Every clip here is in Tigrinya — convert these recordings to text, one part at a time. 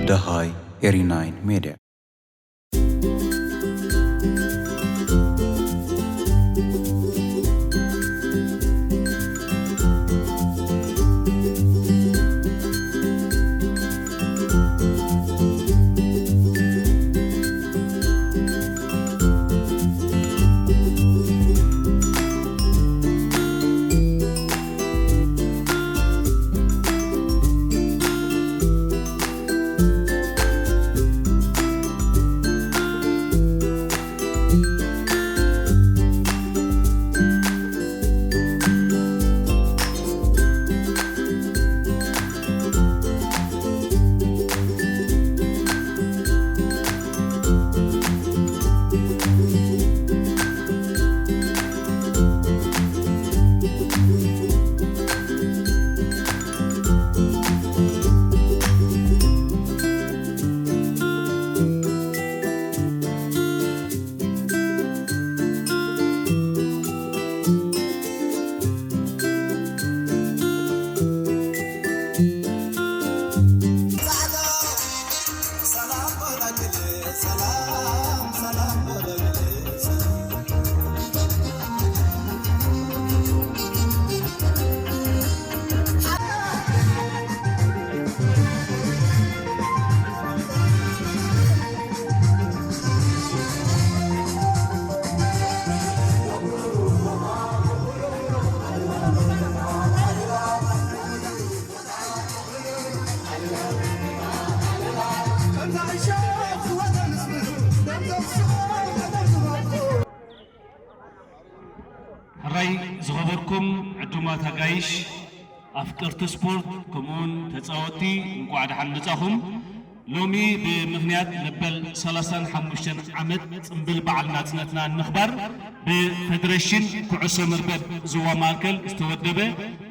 ደሃይ ኤሪ ናይን ሜድያ። ሕራይ ዝኸበርኩም ዕዱማት ኣጋይሽ፣ ኣፍቀርቲ ስፖርት፣ ከምኡውን ተጻወትቲ፣ እንቋዕ ደሓን መጻኹም። ሎሚ ብምኽንያት መበል ሰላሳን ሓሙሽተን ዓመት ጽምብል በዓል ናጽነትና ንምኽባር ብፌደሬሽን ኩዕሶ መርበብ ዞባ ማእከል ዝተወደበ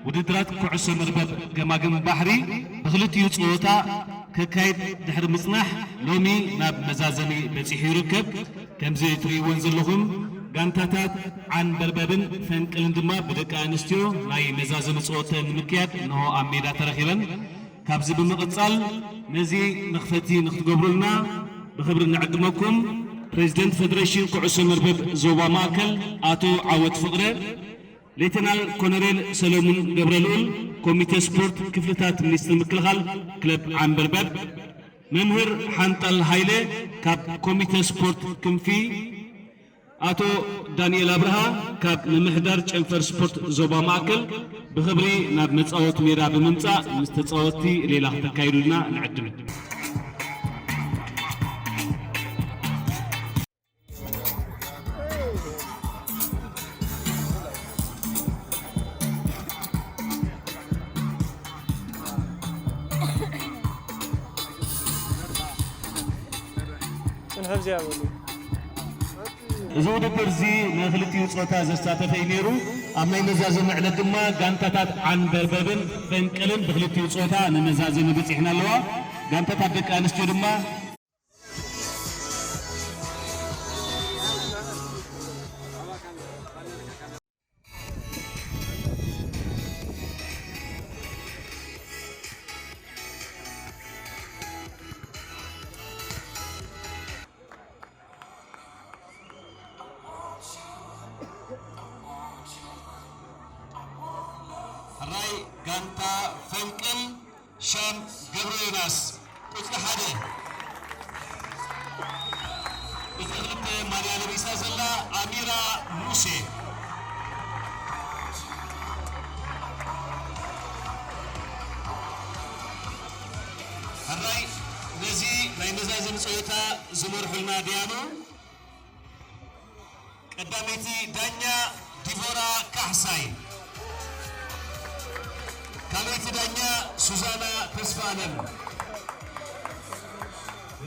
ውድድራት ኩዕሶ መርበብ ገማግም ባሕሪ ብኽልቲኡ ጸወታ ከካይድ ድሕሪ ምጽናሕ ሎሚ ናብ መዛዘሚ በጺሑ ይርከብ። ከምዚ እትርእይወን ዘለኹም ጋንታታት ዓንበርበብን ፈንቅልን ድማ ብደቂ ኣንስትዮ ናይ መዛዘሚ ጸወተን ንምክያድ እንሆ ኣብ ሜዳ ተረኺበን። ካብዚ ብምቕጻል ነዚ መኽፈቲ ንክትገብሩልና ብኽብሪ ንዕድመኩም። ፕሬዚደንት ፌደሬሽን ኩዕሶ መርበብ ዞባ ማእከል ኣቶ ዓወት ፍቕረ፣ ሌተናል ኮሎኔል ሰለሙን ገብረልኡል፣ ኮሚቴ ስፖርት ክፍልታት ሚኒስትሪ ምክልኻል ክለብ ዓንበርበብ፣ መምህር ሓንጣል ሃይለ ካብ ኮሚቴ ስፖርት ክንፊ፣ ኣቶ ዳንኤል ኣብርሃ ካብ ምምሕዳር ጨንፈር ስፖርት ዞባ ማእከል ብኽብሪ ናብ መጻወቲ ሜዳ ብምምጻእ ምስ ተጻወትቲ ሌላ ክተካይዱልና ንዕድም። ጽንሑ ኣብዚኣ በሉ። እዚ ውድድር እዚ ንክልቲኡ ጾታ ዘሳተፈ እዩ ነይሩ። ኣብ ናይ መዛዘሚ ዕለት ድማ ጋንታታት ዓንበርበብን ፈንቅልን ብክልቲኡ ጾታ ንመዛዘሚ በጺሕና ኣለዋ። ጋንታታት ደቂ ኣንስትዮ ድማ ሕራይ ጋንታ ፈንቅል ሻም ገብረ ዮናስ ቁጽሪ ሓደ። ቁጽሪ ክልተ ማልያ ለቢሳ ዘላ ኣሚራ ሙሴ። ሕራይ ነዚ ናይ መዛዘሚ ጸወታ ዝመርሑልና ዲያኑ ቀዳመይቲ ዳኛ ዲቦራ ካሕሳይ፣ ካልኣይቲ ዳኛ ሱዛና ተስፋኣለም፣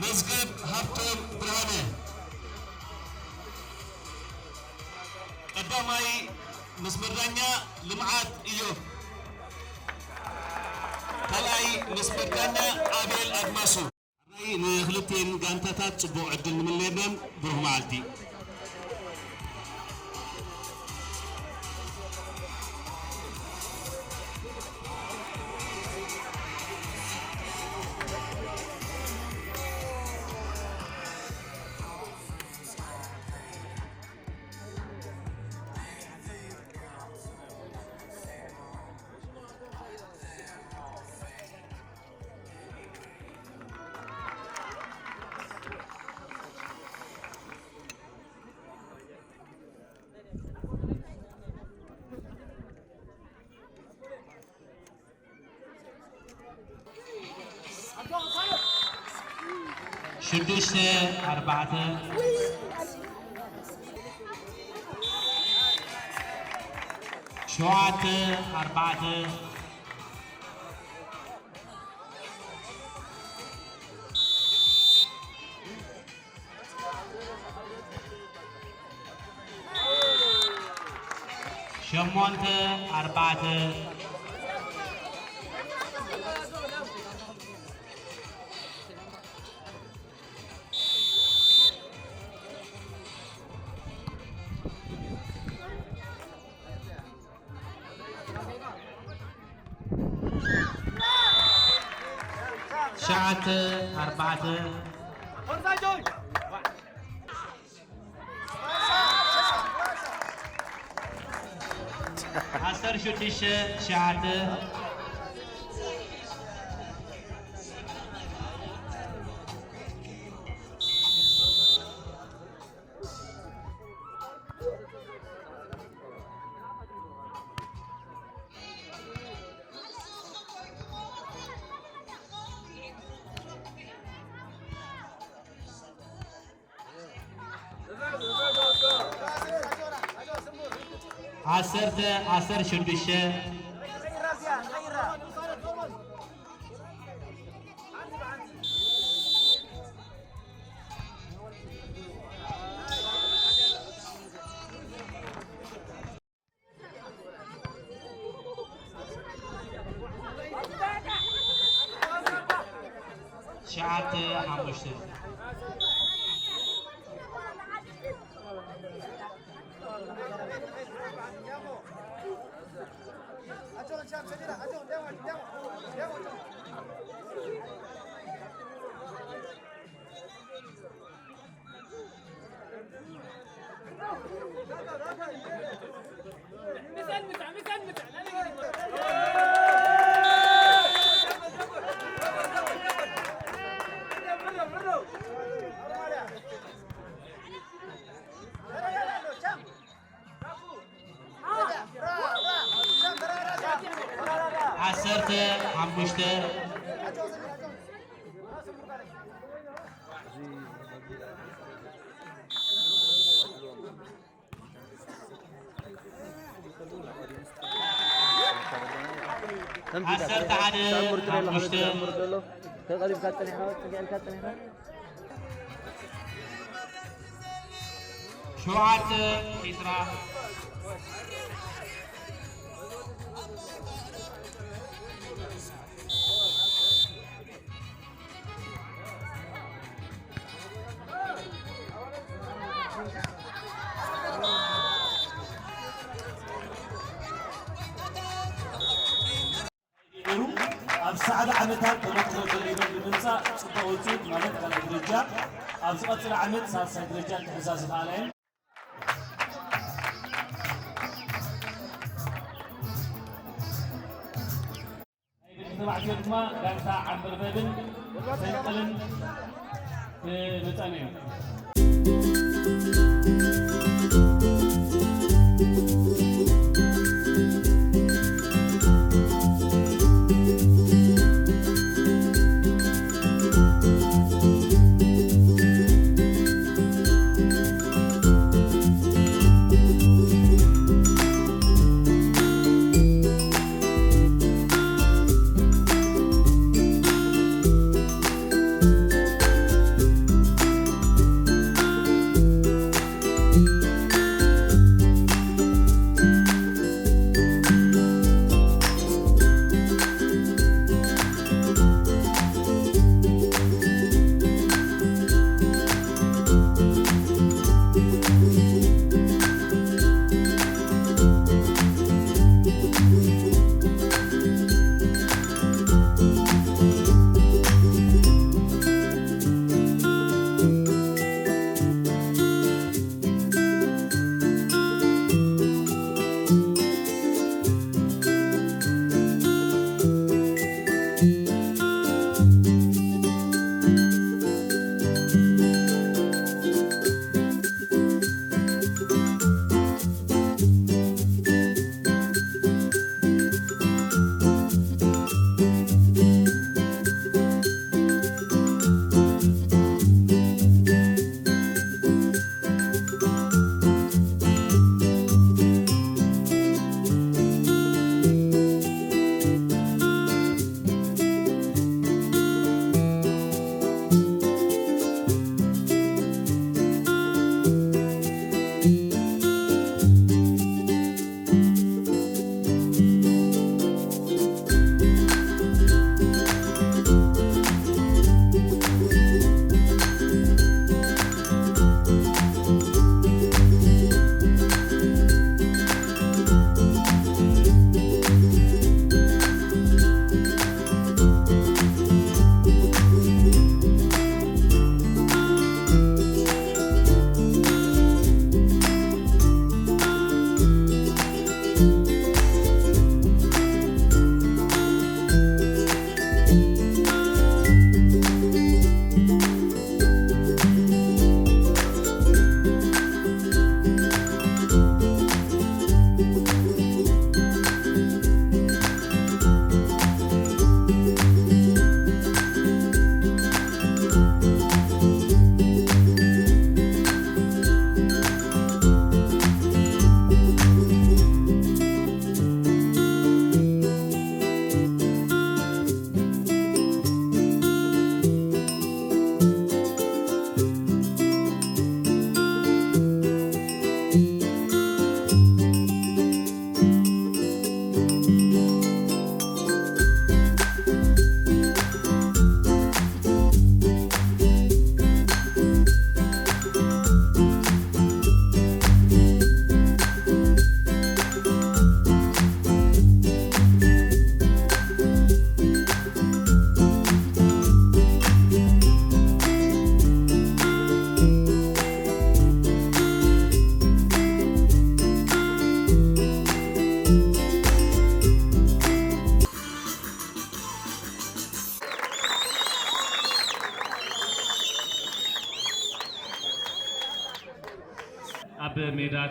መዝገብ ሃብቶም ብርሃነ። ቀዳማይ መስመር ዳኛ ልምዓት እዮብ፣ ካልኣይ መስመር ዳኛ ኣቤል ኣድማሱ። ናይ ንክልቲኤን ጋንታታት ጽቡቕ ዕድል ንምነየለን። ብሩኽ መዓልቲ። ሽዱሽተ ኣርባዕተ፣ ሸውዓተ ኣርባዕተ፣ ሸሞንተ ኣርባዕተ። ትሽዓተ ኣርባዕተ። ዓሰርተ ሽዱሽተ ትሽዓተ። ዓሰርተ፣ ዓሰርተ ሽዱሽተ። ትሽዓተ ሓሙሽተ። ዓሰርተ ሓሙሽተ። ዓሰርተ ሓደ ሓሙሽተ። ተቐሪብካ ጸኒሕካ፣ ጽጊዕልካ ጸኒሕካ። ሸውዓተ ዒስራ። ነይሩ። ኣብ ዝሰዓበ ዓመታት ተመክሮ ገሊበን ብምምጻእ ጽቡቕ ውጽኢት ማለት ካልኣይ ደረጃ፣ ኣብ ዝቐጽል ዓመት ሳልሳይ ደረጃ ክሕዛ ዝኸኣላ እየን። ናይ ደቂ ተባዕትዮ ድማ ጋንታ ዓንበርበብን ሰንቀልን ክመጻና እዮም።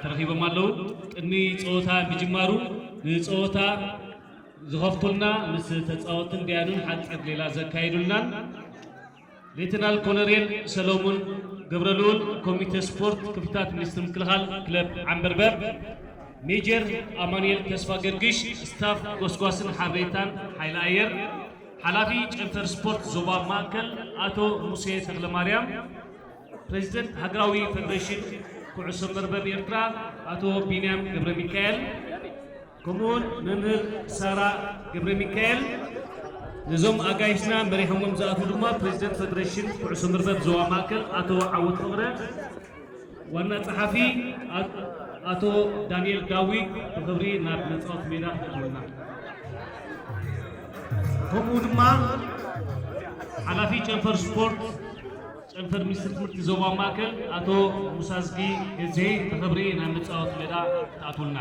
ተረኺቦም ኣለዉ። ቅድሚ ጸወታ ምጅማሩ ንጸወታ ዝኸፍቱልና ምስ ተጻወትን ዳያኑን ሓጺር ሌላ ዘካይዱልናን ሌተናል ኮሎኔል ሰሎሙን ገብረልኡል፣ ኮሚቴ ስፖርት ክፍልታት ሚኒስትሪ ምክልኻል ክለብ ዓምበርበር፣ ሜጀር ኣማኑኤል ተስፋ ገርግሽ፣ ስታፍ ጎስጓስን ሓበሬታን ሓይሊ ኣየር፣ ሓላፊ ጨንፈር ስፖርት ዞባ ማእከል ኣቶ ሙሴ ተኽለማርያም፣ ፕሬዚደንት ሃገራዊ ፌደሬሽን ኩዕሶ መርበብ ኤርትራ ኣቶ ቢንያም ገብረ ሚካኤል፣ ከምኡውን መምህር ሳራ ገብረ ሚካኤል፣ ነዞም ኣጋይሽና መሪሖሞም ዝኣትዉ ድማ ፕሬዚደንት ፌደሬሽን ኩዕሶ መርበብ ዞባ ማእከል ኣቶ ዓወት ፍቕረ፣ ዋና ጸሓፊ ኣት-፣ ኣቶ ዳንኤል ዳዊት ብኽብሪ ናብ መጻወቲ ሜዳ ክእትውና። ከምኡ ድማ ሓላፊ ጨንፈር ስፖርት ጨንፈር ሚኒስትሪ ትምህርቲ ዞባ ማእከል ኣቶ ሙሳዝጊ ገዜ ብኽብሪ ናብ መጻወቲ ሜዳ ክትኣትውልና።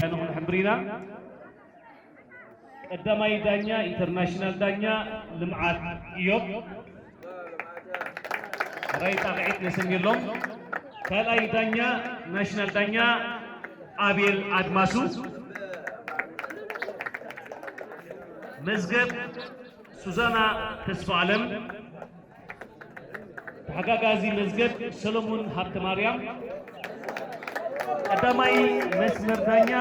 ንኹን ሕምብሪና ቀዳማይ ዳኛ ኢንተርናሽናል ዳኛ ልምዓት ኢዮብ፣ ራይ ጣቕዒት ነሰንየሎም። ካልኣይ ዳኛ ናሽናል ዳኛ ኣቤል ኣድማሱ፣ መዝገብ ሱዛና ተስፋ ኣለም፣ ተሓጋጋዚ መዝገብ ሰሎሞን ሃብተማርያም፣ ቀዳማይ መስመር ዳኛ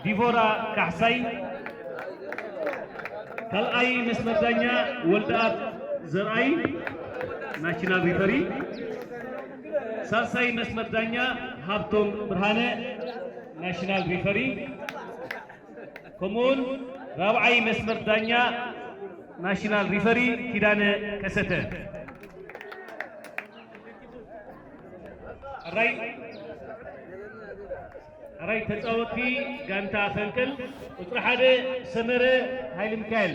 ዲቮራ ካሕሳይ፣ ካልኣይ መስመር ዳኛ ወልደኣብ ዘርኣይ፣ ናሽናል ሪፈሪ፣ ሳልሳይ መስመር ዳኛ ሃብቶም ብርሃነ፣ ናሽናል ሪፈሪ፣ ከምኡውን ራብዓይ መስመር ዳኛ ናሽናል ሪፈሪ ኪዳነ ከሰተ። ሕራይ፣ ሕራይ ተጻወቲ ጋንታ ፈንቅል፣ ቁጽሪ ሓደ ሰመረ ሃይለ ሚካኤል፣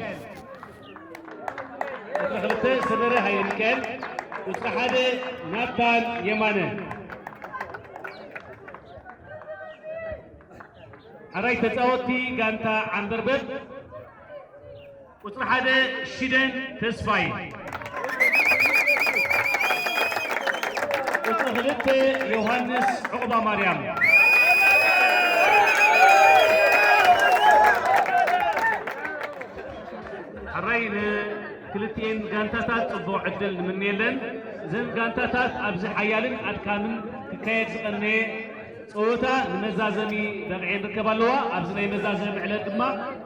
ቁጽሪ ክልተ ሰመረ ሃይለ ሚካኤል፣ ቁጽሪ ሓደ ናታን የማነ። ሕራይ ተጻወቲ ጋንታ ዓንበርበር፣ ቁጽሪ ሓደ ሽደን ተስፋይ፣ ቁጽሪ ክልተ ዮሃንስ ዑቕባ ማርያም። ሕራይ ንክልቲኤን ጋንታታት ጽቡቕ ዕድል ንምንየለን። እዘን ጋንታታት ኣብዚ ሓያልን ኣድካምን ክካየድ ዝቐነየ ጸወታ ንመዛዘሚ በቕዔን ርከብ ኣለዋ። ኣብዚ ናይ መዛዘሚ ዕለት ድማ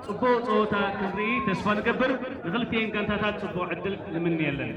ጽቡቕ ጸወታ ክንርኢ ተስፋ ንገብር። ንኽልቲኤን ጋንታታት ጽቡቕ ዕድል ንምንየለን።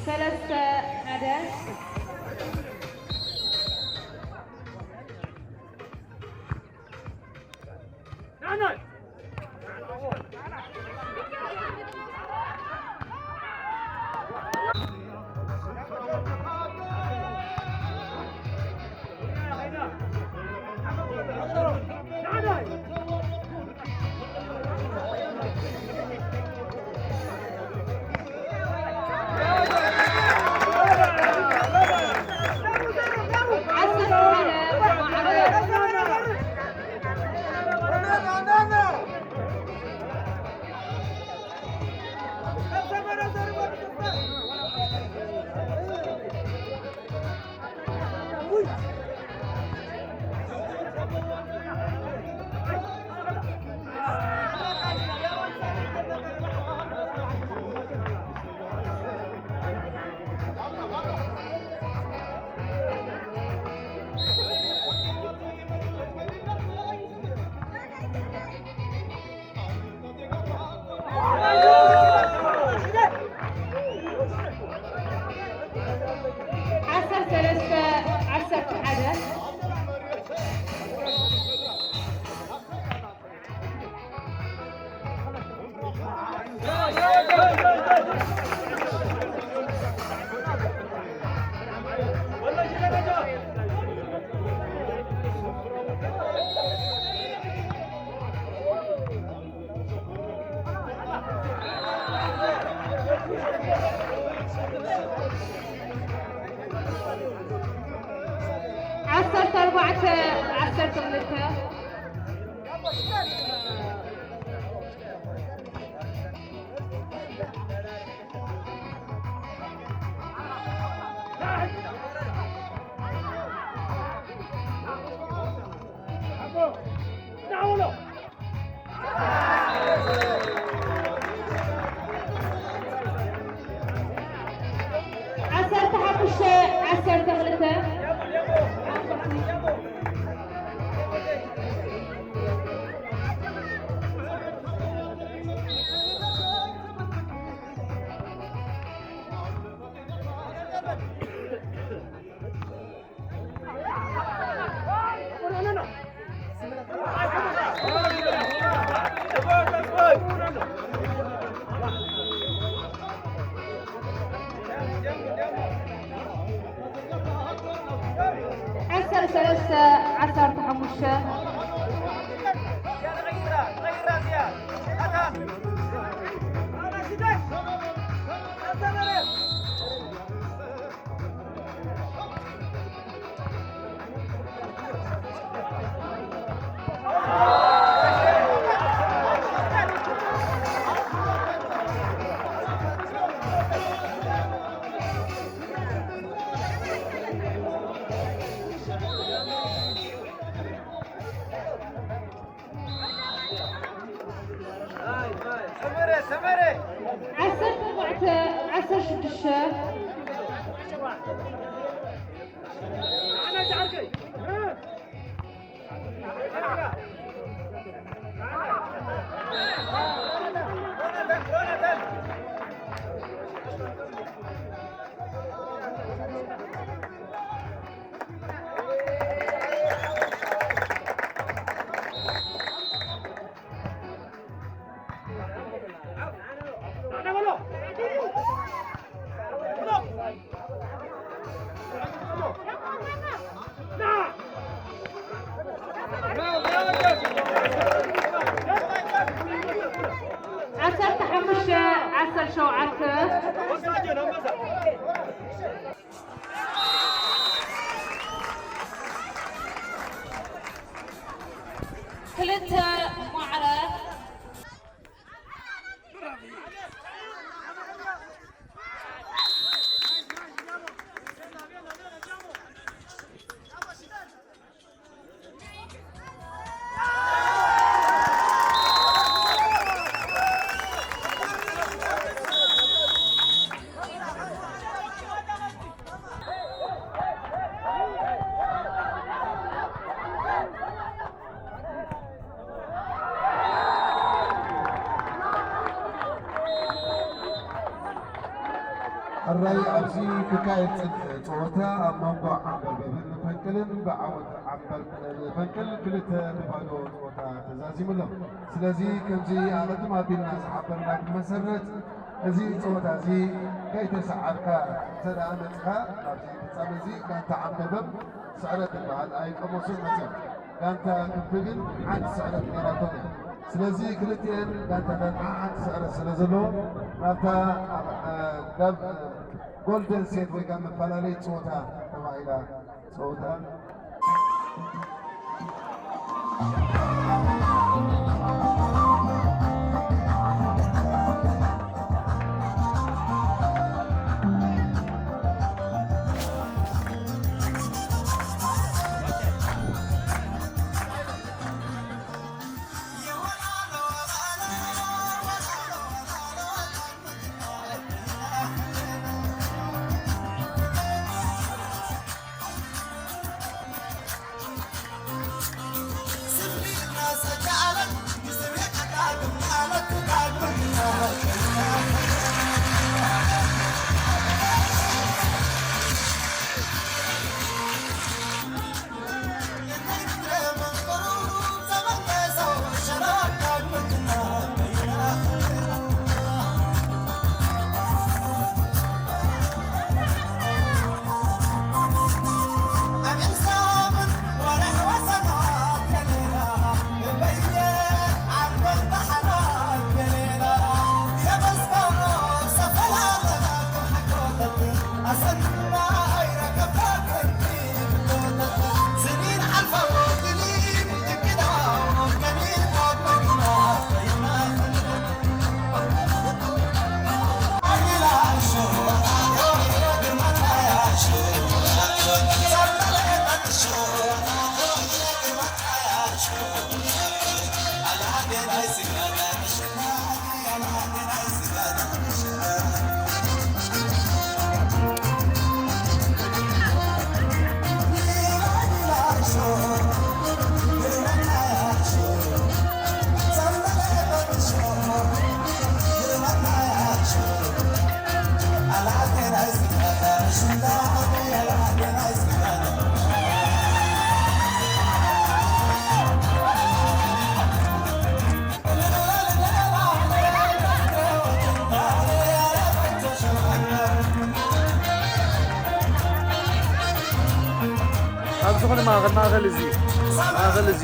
ሰለስተ ሓደ። ዓሰርተ ሰለስተ ዓሰርተ ሓደ። ዓሰርተ ኣርባዕተ ዓሰርተ ክልተ። ዓሰርተ ሓሙሽተ ዓሰርተ ክልተ። ዓሰርተ ሰለስተ ዓሰርተ ሓሙሽተ። ዓሰርተ ኣርባዕተ ዓሰርተ ሽዱሽተ። ዓሰርተ ሓሙሽተ ዓሰርተ ሸውዓተ። ክልተ ማዕረ። ሕራይ ኣብዚ ክካየድ ዝጸንሐ ጸወታ ኣብ መንጎ ዓምበርበብን ፈንቅልን ብዓወት ዓምበር ፈንቅል ክልተ ንባዶ ጸወታ ተዛዚሙ ኣሎ። ስለዚ ከምዚ ኣቐድም ኣቢልና ዝሓበርና ብመሰረት እዚ ጸወታ እዚ ከይተሰዓርካ እንተ ደኣ መጽኻ ኣብዚ ፍጻመ እዚ ጋንታ ዓምበርበብ ስዕረት ትበሃል ኣይቀመሱን መጽዮም። ጋንታ ክንፊ ግን ሓንቲ ስዕረት ነይራቶም እያ። ስለዚ ክልቲኤን ጋንታታት ሓንቲ ስዕረት ስለ ዘለዎ ናብታ ኣብ፣ እ፣ ጋብ፣ እ፣ ጎልደን ሴት ወይ ከዓ መፈላለይ ፀወታ ተባሂላ ፀወታ ኣብ ዝኾነ ማእኸል፣ ማእኸል እዚ፣ ማእኸል እዚ።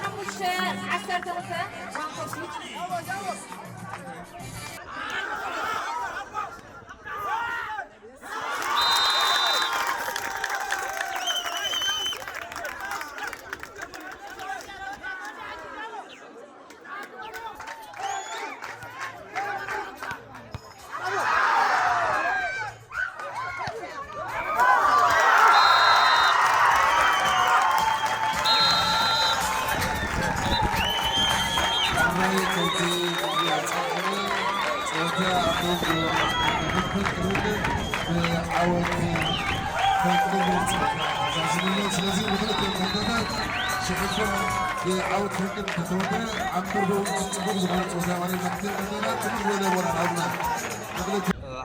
ሓሙሽተ ዓሰርተ ክልተ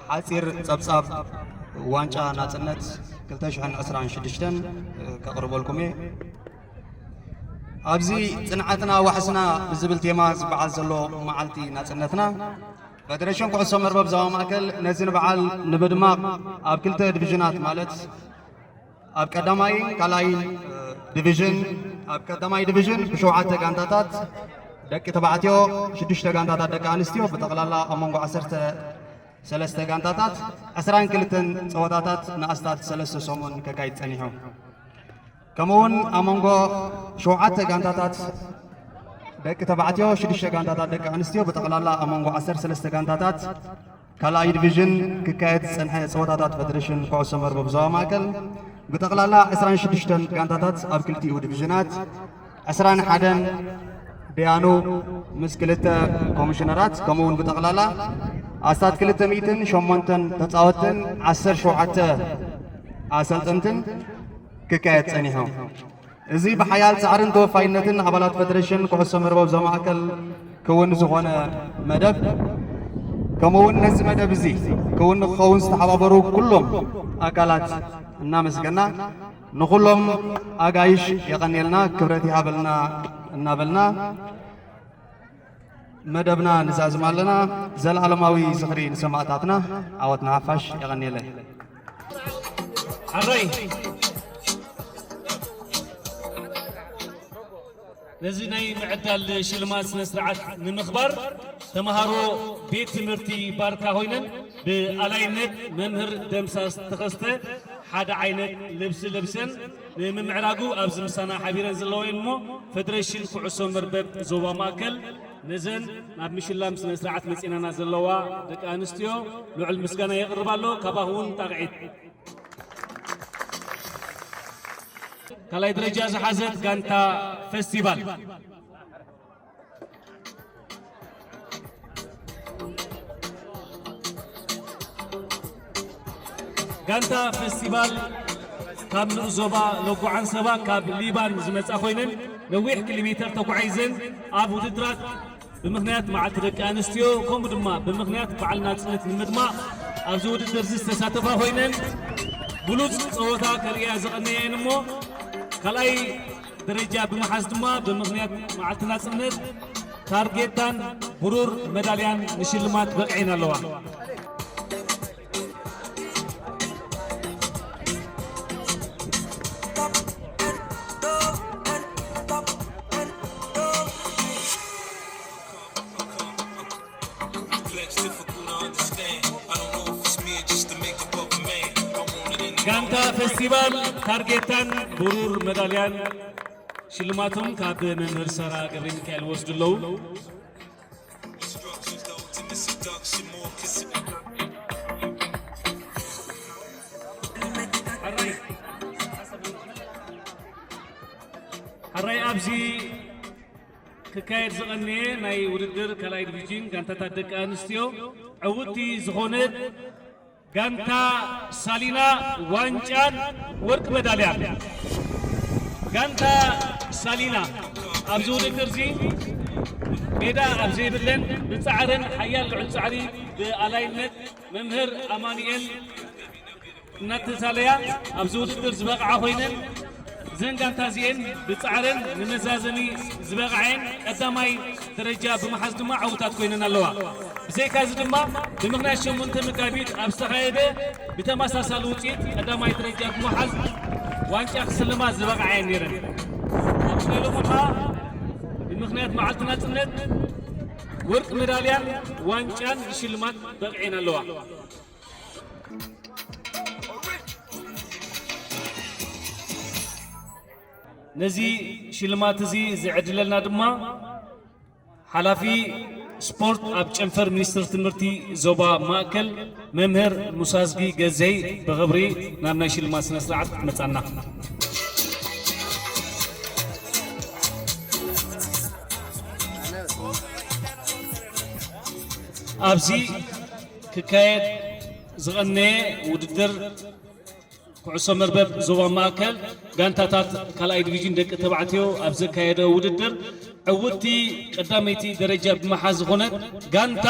ሓጺር ጸብጻብ ዋንጫ ናጽነት ክልተ ሽሕን ዕስራን ሽዱሽተን ከቕርበልኩም እየ። ኣብዚ ጽንዓትና ዋሕስና ብዝብል ቴማ ዝበዓል ዘሎ መዓልቲ ናጽነትና፣ ፈደሬሽን ኩዕሶ መርበብ ዞባ ማእከል ነዚ ንበዓል ንምድማቕ ኣብ ክልተ ዲቪዥናት፣ ማለት ኣብ ቀዳማይን ካልኣይን ዲቪዥን፣ ኣብ ቀዳማይ ዲቪዥን ብሸውዓተ ጋንታታት ደቂ ተባዕትዮ፣ ሽዱሽተ ጋንታታት ደቂ ኣንስትዮ፣ ብጠቕላላ ኣብ መንጎ ዓሰርተ ሰለስተ ጋንታታት ዕስራን ክልተን ጸወታታት ንኣስታት ሰለስተ ሰሙን ከካይድ ጸኒሑ። ከምኡውን ኣብ መንጎ ሸውዓተ ጋንታታት ደቂ ተባዕትዮ፣ ሽዱሽተ ጋንታታት ደቂ ኣንስትዮ፣ ብጠቕላላ ኣብ መንጎ ዓሰርተ ሰለስተ ጋንታታት ካልኣይ ዲቪዥን ክካየድ ዝጸንሐ ጸወታታት ፈደሬሽን ኩዕሶ መርበብ ዞባ ማእከል ብጠቕላላ ዕስራን ሽዱሽተን ጋንታታት ኣብ ክልቲኡ ዲቪዥናት ዕስራን ሓደን ደያኑ ምስ ክልተ ኮሚሽነራት፣ ከምኡ እውን ብጠቕላላ ኣስታት ክልተ ሚእትን ሸሞንተን ተጻወትን ዓሰርተ ሸውዓተ ኣሰልጠንትን ክካየድ ጸኒሑ። እዚ ብሓያል ጻዕርን ተወፋይነትን ኣባላት ፈደሬሽን ኩዕሶ መርበብ ዞባ ማእከል ክውን ዝኾነ መደብ፣ ከምኡ እውን ነዚ መደብ እዚ ክውን ንክኸውን ዝተሓባበሩ ኩሎም ኣካላት እናመስገና፣ ንኹሎም ኣጋይሽ የቐንየልና፣ ክብረት ይሃበልና እናበልና መደብና ንዛዝም ኣለና። ዘለኣለማዊ ዝኽሪ ንሰማእታትና። ዓወት ንሓፋሽ። የቐንየለይ። ኣረይ ነዚ ናይ ምዕዳል ሽልማት ስነ ስርዓት ንምኽባር ተምሃሮ ቤት ትምህርቲ ባርካ ኮይነን ብኣላይነት መምህር ደምሳስ ተኸስተ ሓደ ዓይነት ልብሲ ለብሰን ንምምዕራጉ ኣብዚ ምሳና ሓቢረን ዘለዋ እየን እሞ፣ ፈደሬሽን ኩዕሶ መርበብ ዞባ ማእከል ነዘን ናብ ምሽላም ስነ ስርዓት መጺናና ዘለዋ ደቂ ኣንስትዮ ልዑል ምስጋና የቕርብ ኣሎ። ካባኹም እውን ጣቕዒት። ካልኣይ ደረጃ ዝሓዘት ጋንታ ፈስቲቫል። ጋንታ ፈስቲቫል ካብ ንኡስ ዞባ ሎጎ ዓንሰባ ካብ ሊባን ዝመጻ ኮይነን ነዊሕ ኪሎ ሜተር ተጓዒዘን ኣብ ውድድራት ብምኽንያት መዓልቲ ደቂ ኣንስትዮ ከምኡ ድማ ብምኽንያት በዓል ናጽነት ንምድማቕ ኣብዚ ውድድር እዚ ዝተሳተፋ ኮይነን ብሉጽ ጸወታ ከርእያ ዝቐነያ እየን እሞ ካልኣይ ደረጃ ብምሓዝ ድማ ብምኽንያት መዓልቲ ናጽነት ታርጌታን ብሩር መዳልያን ንሽልማት በቕዐን ኣለዋ። ጋንታ ፈስቲቫል ታርጌታን ብሩር መዳልያን ሽልማቶም ካብ መምህር ሰራ ገብረ ሚካኤል ወስዱ ኣለዉ። ሕራይ ኣብዚ ክካየድ ዝቐነየ ናይ ውድድር ካልኣይ ዲቪዥን ጋንታታት ደቂ ኣንስትዮ ዕውትቲ ዝኾነት ጋንታ ሳሊና ዋንጫን ወርቂ መዳልያን። ጋንታ ሳሊና ኣብዚ ውድድር እዚ ሜዳ ኣብ ዘይብለን ብጻዕረን ሓያል ልዑል ጻዕሪ ብኣላይነት መምህር ኣማኑኤል እናተሳለያ ኣብዚ ውድድር ዝበቕዓ ኮይነን እዘን ጋንታ እዚኤን ብጻዕረን ንመዛዘሚ ዝበቕዐን ቀዳማይ ደረጃ ብምሓዝ ድማ ዕዉታት ኮይነን ኣለዋ። ብዘይካዚ ድማ ብምኽንያት ሸሞንተ መጋቢት ኣብ ዝተኻየደ ብተመሳሳሊ ውፅኢት ቀዳማይ ደረጃ ብምሓዝ ዋንጫ ክስልማ ዝበቕዓ እየን ነይረን። ናይ ሎሚ ከዓ ናጽነት ወርቂ ሜዳልያን ዋንጫን ሽልማት በቕዔን ኣለዋ። ነዚ ሽልማት እዚ ዝዕድለልና ድማ ሓላፊ ስፖርት ኣብ ጨንፈር ሚኒስትር ትምህርቲ ዞባ ማእከል መምህር ሙሳዝጊ ገዘይ ብኽብሪ ናብ ናይ ሽልማት ስነ ስርዓት ክትመጻና። ኣብዚ ክካየድ ዝቐነየ ውድድር ኩዕሶ መርበብ ዞባ ማእከል ጋንታታት ካልኣይ ዲቪዥን ደቂ ተባዕትዮ ኣብ ዘካየደ ውድድር ዕውትቲ ቀዳመይቲ ደረጃ ብምሓዝ ዝኾነት ጋንታ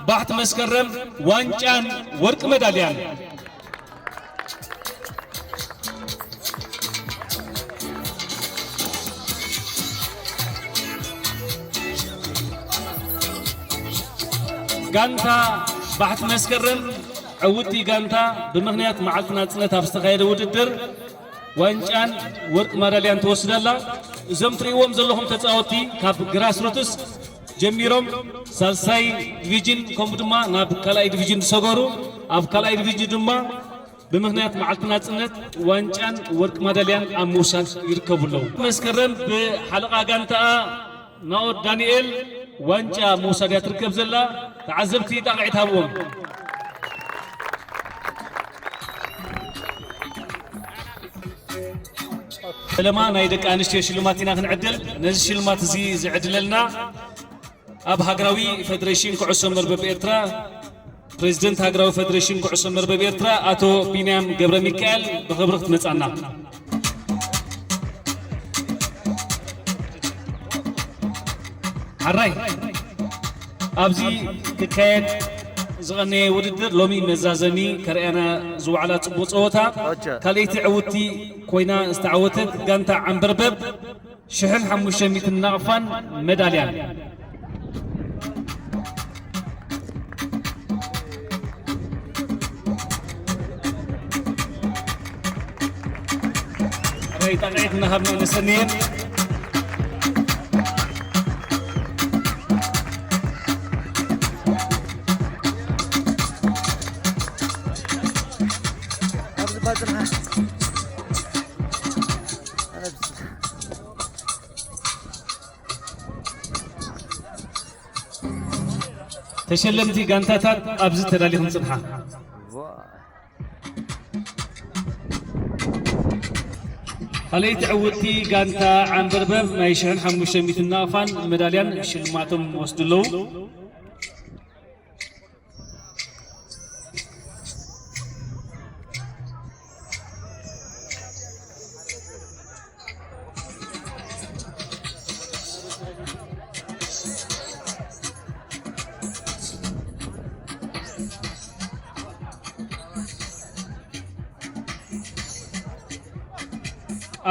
ባሕቲ መስከረም ዋንጫን ወርቂ መዳልያን። ጋንታ ባሕቲ መስከረም ዕውቲ ጋንታ ብምኽንያት መዓልቲ ናጽነት ኣብ ዝተኻየደ ውድድር ዋንጫን ወርቂ ማዳልያን ትወስድ ኣላ። እዞም ትርእይዎም ዘለኹም ተጻወትቲ ካብ ግራስሩትስ ጀሚሮም ሳልሳይ ዲቪዥን ከምኡ ድማ ናብ ካልኣይ ዲቪዥን ዝሰገሩ፣ ኣብ ካልኣይ ዲቪዥን ድማ ብምኽንያት መዓልቲ ናጽነት ዋንጫን ወርቂ ማዳልያን ኣብ ምውሳድ ይርከቡ ኣለዉ። መስከረም ብሓለቓ ጋንታኣ ናኦድ ዳንኤል ዋንጫ ምውሳድ እያ ትርከብ ዘላ። ተዓዘብቲ ጣቕዒት ሃብዎም። ፈለማ ናይ ደቂ ኣንስትዮ ሽልማት ኢና ክንዕድል። ነዚ ሽልማት እዚ ዝዕድለልና ኣብ ሃገራዊ ፌደሬሽን ኩዕሶ መርበብ ኤርትራ፣ ፕሬዚደንት ሃገራዊ ፌደሬሽን ኩዕሶ መርበብ ኤርትራ ኣቶ ቢንያም ገብረ ሚካኤል ብኽብሪ ክትመጻና። ሓራይ ኣብዚ ክካየድ ዝቐነየ ውድድር ሎሚ መዛዘሚ ከርእያና ዝወዓላ ጽቡቕ ጸወታ ካልኣይቲ ዕውቲ ኮይና ዝተዓወተት ጋንታ ዓንበርበብ ሽሕን ሓሙሽተ ሚእትን ናቕፋን መዳልያን። ራይ ጣቕዒት እናሃብና ነሰንየን። ኣብዚ ባጽና ተሸለምቲ ጋንታታት ኣብዚ ተዳሊኹም ጽንሓ። ካልኣይቲ ዕውትቲ ጋንታ ዓንበርበብ ናይ ሽሕን ሓሙሽተ ሚእትን ናቕፋን መዳልያን ሽልማቶም ወስዱ ኣለዉ።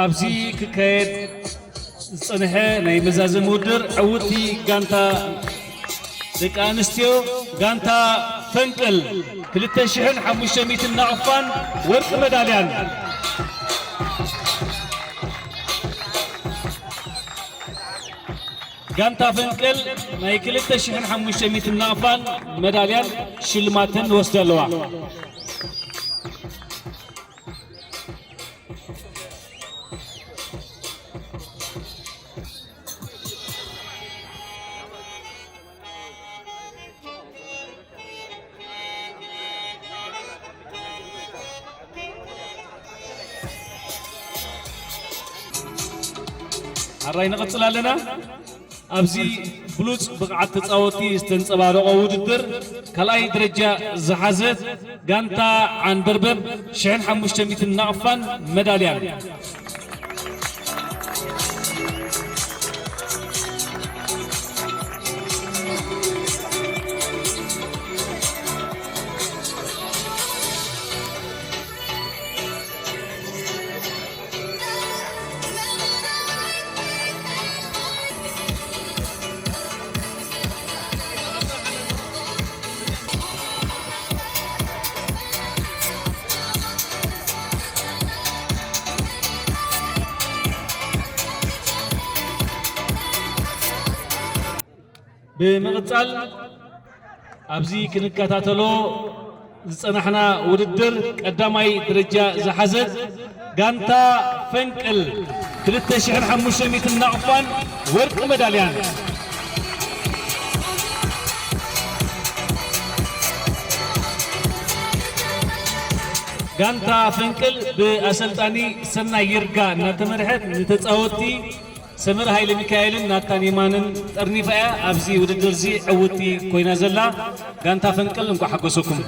ኣብዚ ክካየድ ዝጸንሐ ናይ መዛዘሚ ውድድር ዕውቲ ጋንታ ደቂ ኣንስትዮ ጋንታ ፈንቅል ክልተ ሽሕን ሓሙሽተ ሚእትን ናቕፋን ወርቂ መዳልያን። ጋንታ ፈንቅል ናይ ክልተ ሽሕን ሓሙሽተ ሚእትን ናቕፋን መዳልያን ሽልማትን ወስደ ኣለዋ። ኣራይ ንቕጽል ኣለና። ኣብዚ ብሉጽ ብቕዓት ተጻወትቲ ዝተንጸባረቖ ውድድር ካልኣይ ደረጃ ዝሓዘት ጋንታ ዓንበርበብ ሽሕን ሓሙሽተ ሚእትን ናቕፋን መዳልያን። ብምቕጻል ኣብዚ ክንከታተሎ ዝጸናሕና ውድድር ቀዳማይ ደረጃ ዝሓዘት ጋንታ ፈንቅል ክልተ ሽሕን ሓሙሽተ ሚእትን ናቕፋን ወርቂ መዳልያን። ጋንታ ፈንቅል ብኣሰልጣኒ ሰናይ ይርጋ እናተመርሐት ንተጻወትቲ ሰመረ ሃይለ ሚካኤልን ናታን የማንን ጠርኒፋ እያ። ኣብዚ ውድድር እዚ ዕውቲ ኮይና ዘላ ጋንታ ፈንቅል እንኳዕ ሓጎሰኩም።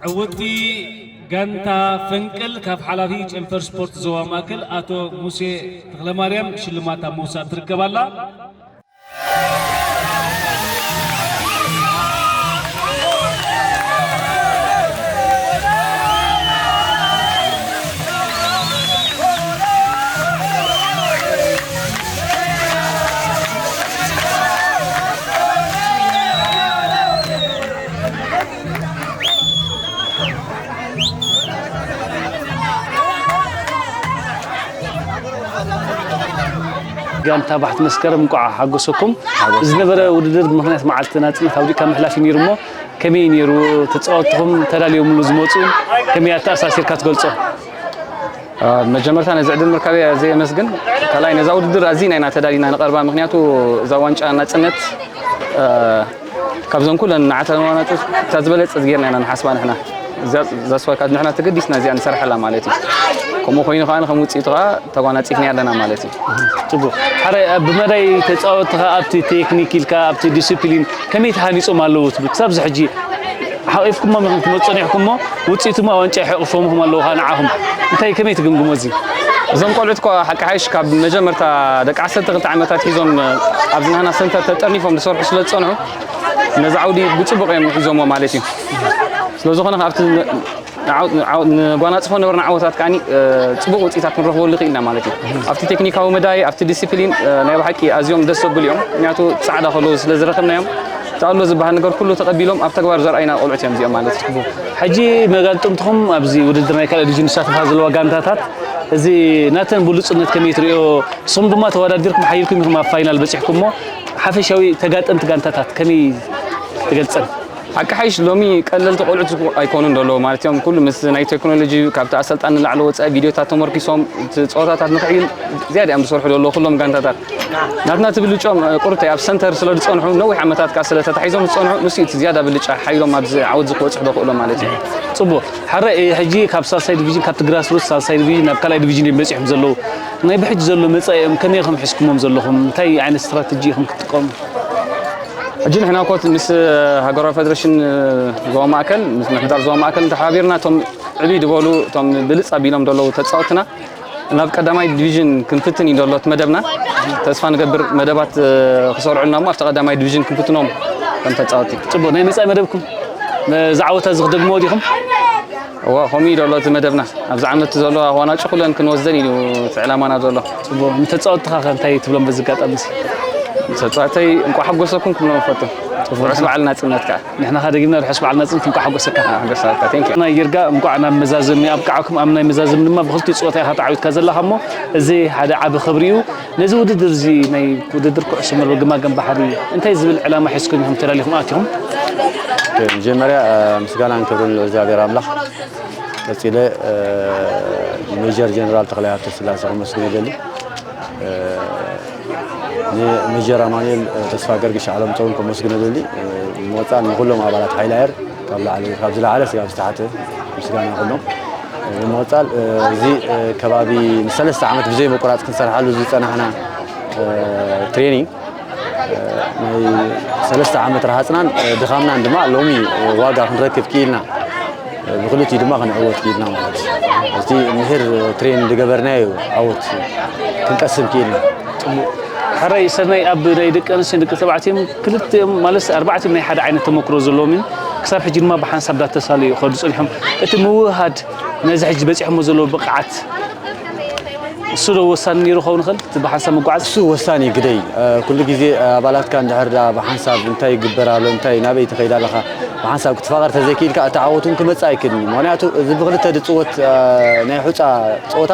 ዕውቲ ጋንታ ፈንቅል ካብ ሓላፊ ጨንፈር ስፖርት ዞባ ማእከል ኣቶ ሙሴ ተኽለማርያም ሽልማት ኣብ ምውሳድ ትርከብ ኣላ። ጋንታ ባሕቲ መስከረም እንቋዕ ሓጎሰኩም። ዝነበረ ውድድር ብምኽንያት መዓልቲ ናጽነት ኣውዲቕካ ምሕላፍ እዩ ነይሩ እሞ፣ ከመይ እዩ ነይሩ? ተጻወትኹም ተዳልዮምሉ ዝመጹ ከመይ ኣተኣሳሲርካ ትገልጾ? አ፣ መጀመርታ ነዚ ዕድል ምርካበይ ኣዝየ የመስግን። ካልኣይ ነዛ ውድድር ኣዚና ኢና ተዳሊና ንቐርባ፣ ምኽንያቱ እዛ ዋንጫ ናጽነት፣ አ፣ ካብዘን ኩለን ንዓተን ዋናታት እታ ዝበለጸት ጌርና ኢና ንሓስባ ንሕና። እዛ፣ እዛ ስዋይ ካብ ንሕና ተገዲስና እዚኣ ንሰርሐላ ማለት እዩ። ከምኡ ኮይኑ ከኣ ከም ውጽኢቱ ከኣ ተጓናጺፍና ኣለና ማለት እዩ። ጽቡቕ። ሓረ፣ ብመዳይ ተጻወትቲ ከኣ ኣብቲ ቴክኒክ ኢልካ ኣብቲ ዲሲፕሊን ከመይ ተሃኒጾም ኣለዉ ትብል? ክሳብ እዚ ሕጂ ሓቒፍኩሞም ኢኹም ክትመጹ ጸኒሕኩሞ፣ ውጽኢቱ እሞ ዋንጫ ይሕቕፎም ኣለዉ ከኣ ንዓኹም። እንታይ ከመይ ትግምግሞ እዚ? እዞም ቆልዑት እኳ ሓቂ ሓይሽ ካብ መጀመርታ ደቂ ዓሰርተ ክልተ ዓመታት ሒዞም ኣብዚ ናህና ሰንተር ተጠርኒፎም ዝሰርሑ ስለ ዝጸንሑ ነዚ ዓውዲ ብጽቡቕ እዮም ሒዞምዎ ማለት እዩ። ስለ ዝኾነ ኣብቲ ንዓው-፣ ንዓው-፣ ንጓናጽፎ ነበርና ዓወታት ከኣኒ፣ እ፣ ጽቡቕ ውጽኢታት ክንረኽበሉ ይኽእል ኢና ማለት እዩ። ኣብቲ ቴክኒካዊ መዳይ፣ ኣብቲ ዲሲፕሊን፣ እ፣ ናይ ብሓቂ ኣዝዮም ደስ ዘብሉ እዮም። ምክንያቱ ጻዕዳ ከለዉ ስለ ዝረኸብናዮም፣ እቲ ኣሎ ዝበሃል ነገር ኩሉ ተቐቢሎም ኣብ ተግባር ዘርኣዩና ቆልዑት እዮም እዚኦም ማለት እዩ። ሕጂ መጋጥምትኹም ኣብዚ ውድድር ናይ ካልኣይ ዲቪዥን ዝሳተፋ ዘለዋ ጋንታታት፣ እዚ ናተን ብሉጽነት ከመይ ትርእዮ? ንስኹም ድማ ተወዳዲርኩም ሓይልኩም ኢኹም ኣብ ፋይናል በጺሕኩም እሞ፣ ሓፈሻዊ ተጋጠምቲ ጋንታታት ከመይ ትገልጸን? ሓቂ ሓይሽ ሎሚ ቀለልቲ ቆልዑት ኣይኮኑን ዘለዉ ማለት እዮም። ኩሉ ምስ ናይ ቴክኖሎጂ ካብቲ ኣሰልጣኒ ንላዕሊ ወጻኢ ቪድዮታት ተመርኪሶም እቲ ጸወታታት ንኽዕይል ዝያዳ እዮም ዝሰርሑ ዘለዉ ኩሎም ጋንታታት። ናትና እቲ ብልጫኦም፣ እ፣ ቁርተይ ኣብ ሰንተር ስለ ዝጸንሑ ነዊሕ ዓመታት ከኣ ስለ ተታሒዞም ዝጸንሑ ንሱ እዩ እቲ ዝያዳ ብልጫ ሓይሎም ኣብዚ ዓወት እዚ ክበጽሑ ዘኽእሎም ማለት እዩ። ጽቡቕ። ሓረ፣ እ፣ ሕጂ ካብ ሳልሳይ ዲቪዥን፣ ካብቲ ግራስሩት ሳልሳይ ዲቪዥን ናብ ካልኣይ ዲቪዥን እዮም በጺሖም ዘለዉ። ናይ ብሕጂ ዘሎ መጻኢኦም ከመይ ኢኹም ሒዝኩሞም ዘለኹም? እንታይ ዓይነት ስትራተጂ ኢኹም ክትጥቀሙ? ሕጂ ንሕና እኮ ምስ ሃገራዊ ፌደሬሽን ዞባ ማእከል፣ ምስ ምሕዳር ዞባ ማእከል ተሓባቢርና፣ እቶም ዕብይ ዝበሉ፣ እቶም ብልጽ ኣቢሎም ዘለዉ ተጻወትና ናብ ቀዳማይ ዲቪዥን ክንፍትን እዩ ዘሎ እቲ መደብና። ተስፋ ንገብር መደባት፣ እ፣ ክሰርዑልና እሞ ኣብቲ ቀዳማይ ዲቪዥን ክንፍትኖም ከም ተጻወትቲ። ጽቡቕ። ናይ መጻኢ መደብኩም ነዚ ዓወታ እዚ ክደግምዎ ዲኹም? እወ፣ ከምኡ እዩ ዘሎ እቲ መደብና። ኣብዚ ዓመት ዘሎ ዋንጫ ኩለን ክንወስደን እዩ እቲ ዕላማና ዘሎ። ጽቡቕ። ንተጻወትኻ ከ እንታይ ትብሎም በዚ ኣጋጣሚ እዚ? ተጻዋተይ እንቋዕ ሓጎሰኩም ክብሎም እፈቱ። ጽቡቕ። ርሑስ በዓል ናጽነት ከኣ። ንሕና ከኣ ደጊምና ርሑስ በዓል ናጽነት እንቋዕ ሓጎሰካ። ሓጎሰካ። ቴንክ ዩ። ናይ ይርጋ እንቋዕ ናብ መዛዘሚ ኣብቅዓኩም። ኣብ ናይ መዛዘሚ ድማ ብኽልቲኡ ጸወታ ኢኻ ተዓዊትካ ዘለኻ እሞ፣ እዚ ሓደ ዓቢ ክብሪ እዩ። ነዚ ውድድር እዚ ናይ ውድድር ኩዕሶ መርበብ ገማግም ባሕሪ እንታይ ዝብል ዕላማ ሒዝኩም ኢኹም ተዳሊኹም ኣቲኹም? መጀመርያ፣ እ፣ ምስጋናን ክብርን ንእግዚኣብሔር ኣምላኽ። ቀጺለ፣ እ፣ ሜጀር ጀነራል ተኽላይ ሃብተስላሴ ከመስግን እደሊ። እ፣ ንሜጀር ኣማኑኤል፣ እ፣ ተስፋ ገርግሽ ዓለምፀውን ከመስግን እደሊ። እ፣ ብምቕጻል ንኹሎም ኣባላት ሓይሊ ኣየር ካብ ላዕሊ፣ ካብ ዝለዓለ ስጋብ ዝተሓተ ምስጋና ኩሎም። እ፣ ብምቕጻል፣ እ፣ እዚ፣ እ፣ ከባቢ ንሰለስተ ዓመት ብዘይ ምቁራጽ ክንሰርሓሉ ዝጸናሕና፣ እ፣ ትሬኒንግ፣ እ፣ ናይ ሰለስተ ዓመት ረሃጽናን፣ እ፣ ድኻምናን ድማ ሎሚ፣ እ፣ ዋጋ ክንረክብ ክኢልና። ብክልቲኡ ድማ ክንዕወት ክኢልና ማለት እዩ። እቲ ምሒር ትሬን ዝገበርናዮ ዓወት ክንቀስም ክኢልና። ጽቡቕ። ሕራይ ሰናይ ኣብ ናይ ደቂ ኣንስትዮን ደቂ ተባዕትዮን ክልቲኦም ማለት ኣርባዕቲኦም ናይ ሓደ ዓይነት ተመክሮ ዘለዎም እዮም። ክሳብ ሕጂ ድማ ብሓንሳብ እንዳተሳለዩ ይኸዱ ጸኒሖም። እቲ ምውህሃድ ነዚ ሕጂ በጺሖሞ ዘለዉ ብቕዓት እሱ ዶ ወሳኒ ነይሩ ክኸውን ይኽእል እቲ ብሓንሳብ ምጉዓዝ? እሱ ወሳኒ ግደይ። ኩሉ ግዜ ኣባላትካ እንድሕር ዳ ብሓንሳብ እንታይ ይግበር ኣሎ፣ እንታይ ናበይ ትኸይድ ኣለኻ፣ ብሓንሳብ ክትፋቐር ተዘይክኢልካ እቲ ዓወት እውን ክመጽእ ኣይክእልን እዩ። ምኽንያቱ እዚ ብክልተ ዝጽወት ናይ ሑጻ ጸወታ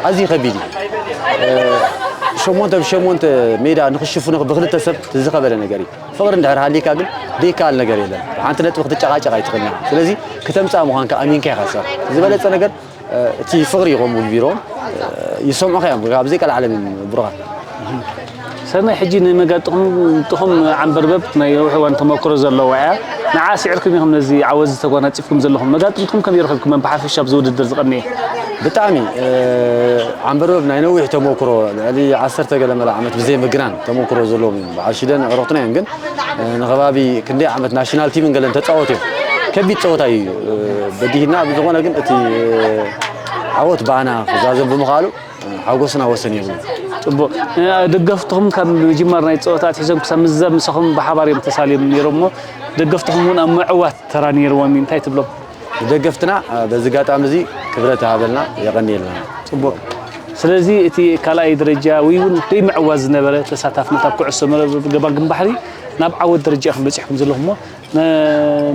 ኣዝዩ ከቢድ እዩ። ሸሞንተ ብሸሞንተ ሜዳ ንኽሽፍኖ ብክልተ ሰብ ዝኸበደ ነገር እዩ። ፍቕሪ እንድሕር ሃሊካ ግን ዘይከኣል ነገር የለን። ሓንቲ ነጥቢ ክትጨቓጨቕ ኣይትኽእልን ኢኻ። ስለዚ ክተምጽኣ ምዃንካ ኣሚንካ ኢኻ ዝሰርሕ። ዝበለጸ ነገር እቲ ፍቕሪ እዩ ከምኡ ቢሮም ይሰምዑኻ እዮም። ካብ ዘይቀልዓለም እዮም ብሩኻት። ሰናይ ሕጂ ንመጋጥኹም ዓንበርበብ ናይ ነዊሕ እዋን ተመክሮ ዘለዋ እያ። ንዓ ስዒርኩም ኢኹም ነዚ ዓወት ዝተጎናጺፍኩም ዘለኹም። መጋጥምትኩም ከመይ ረኺብኩመን ብሓፈሻ ኣብዚ ውድድር ዝቐነየ? ብጣዕሚ ዓንበርበብ ናይ ነዊሕ ተመክሮ ልዕሊ ዓሰርተ ገለ መለ ዓመት ብዘይ ምግናን ተመክሮ ዘለዎም እዮም። በዓል ሽደን ኣዕሩኽትና እዮም ግን ንኸባቢ ክንደይ ዓመት ናሽናል ቲምን ገለን ተጻወት እዮም። ከቢድ ጸወታ እዩ በዲህና። ብዝኾነ ግን እቲ ዓወት ብኣና ክዛዘም ብምኽኣሉ ሓጎስና ወሰን የብሉ። ጽቡቕ። ደገፍትኹም ካብ ምጅማር ናይ ጸወታ ኣትሒዞም ክሳብ ምዛብ ምሳኹም ብሓባር እዮም ተሳልዮም ነይሮም እሞ ደገፍትኹም እውን ኣብ ምዕዋት ተራ ነይርዎም እዩ። እንታይ ትብሎም? ንደገፍትና በዚ ኣጋጣሚ እዚ ክብረት ይሃበልና፣ የቐንየልና። ጽቡቕ። ስለዚ እቲ ካልኣይ ደረጃ ወይ እውን ደይ ምዕዋት ዝነበረ ተሳታፍነት ኣብ ኩዕሶ መረብ ገማግም ባሕሪ ናብ ዓወት ደረጃ ኢኹም በጺሕኩም ዘለኹም እሞ ነ-፣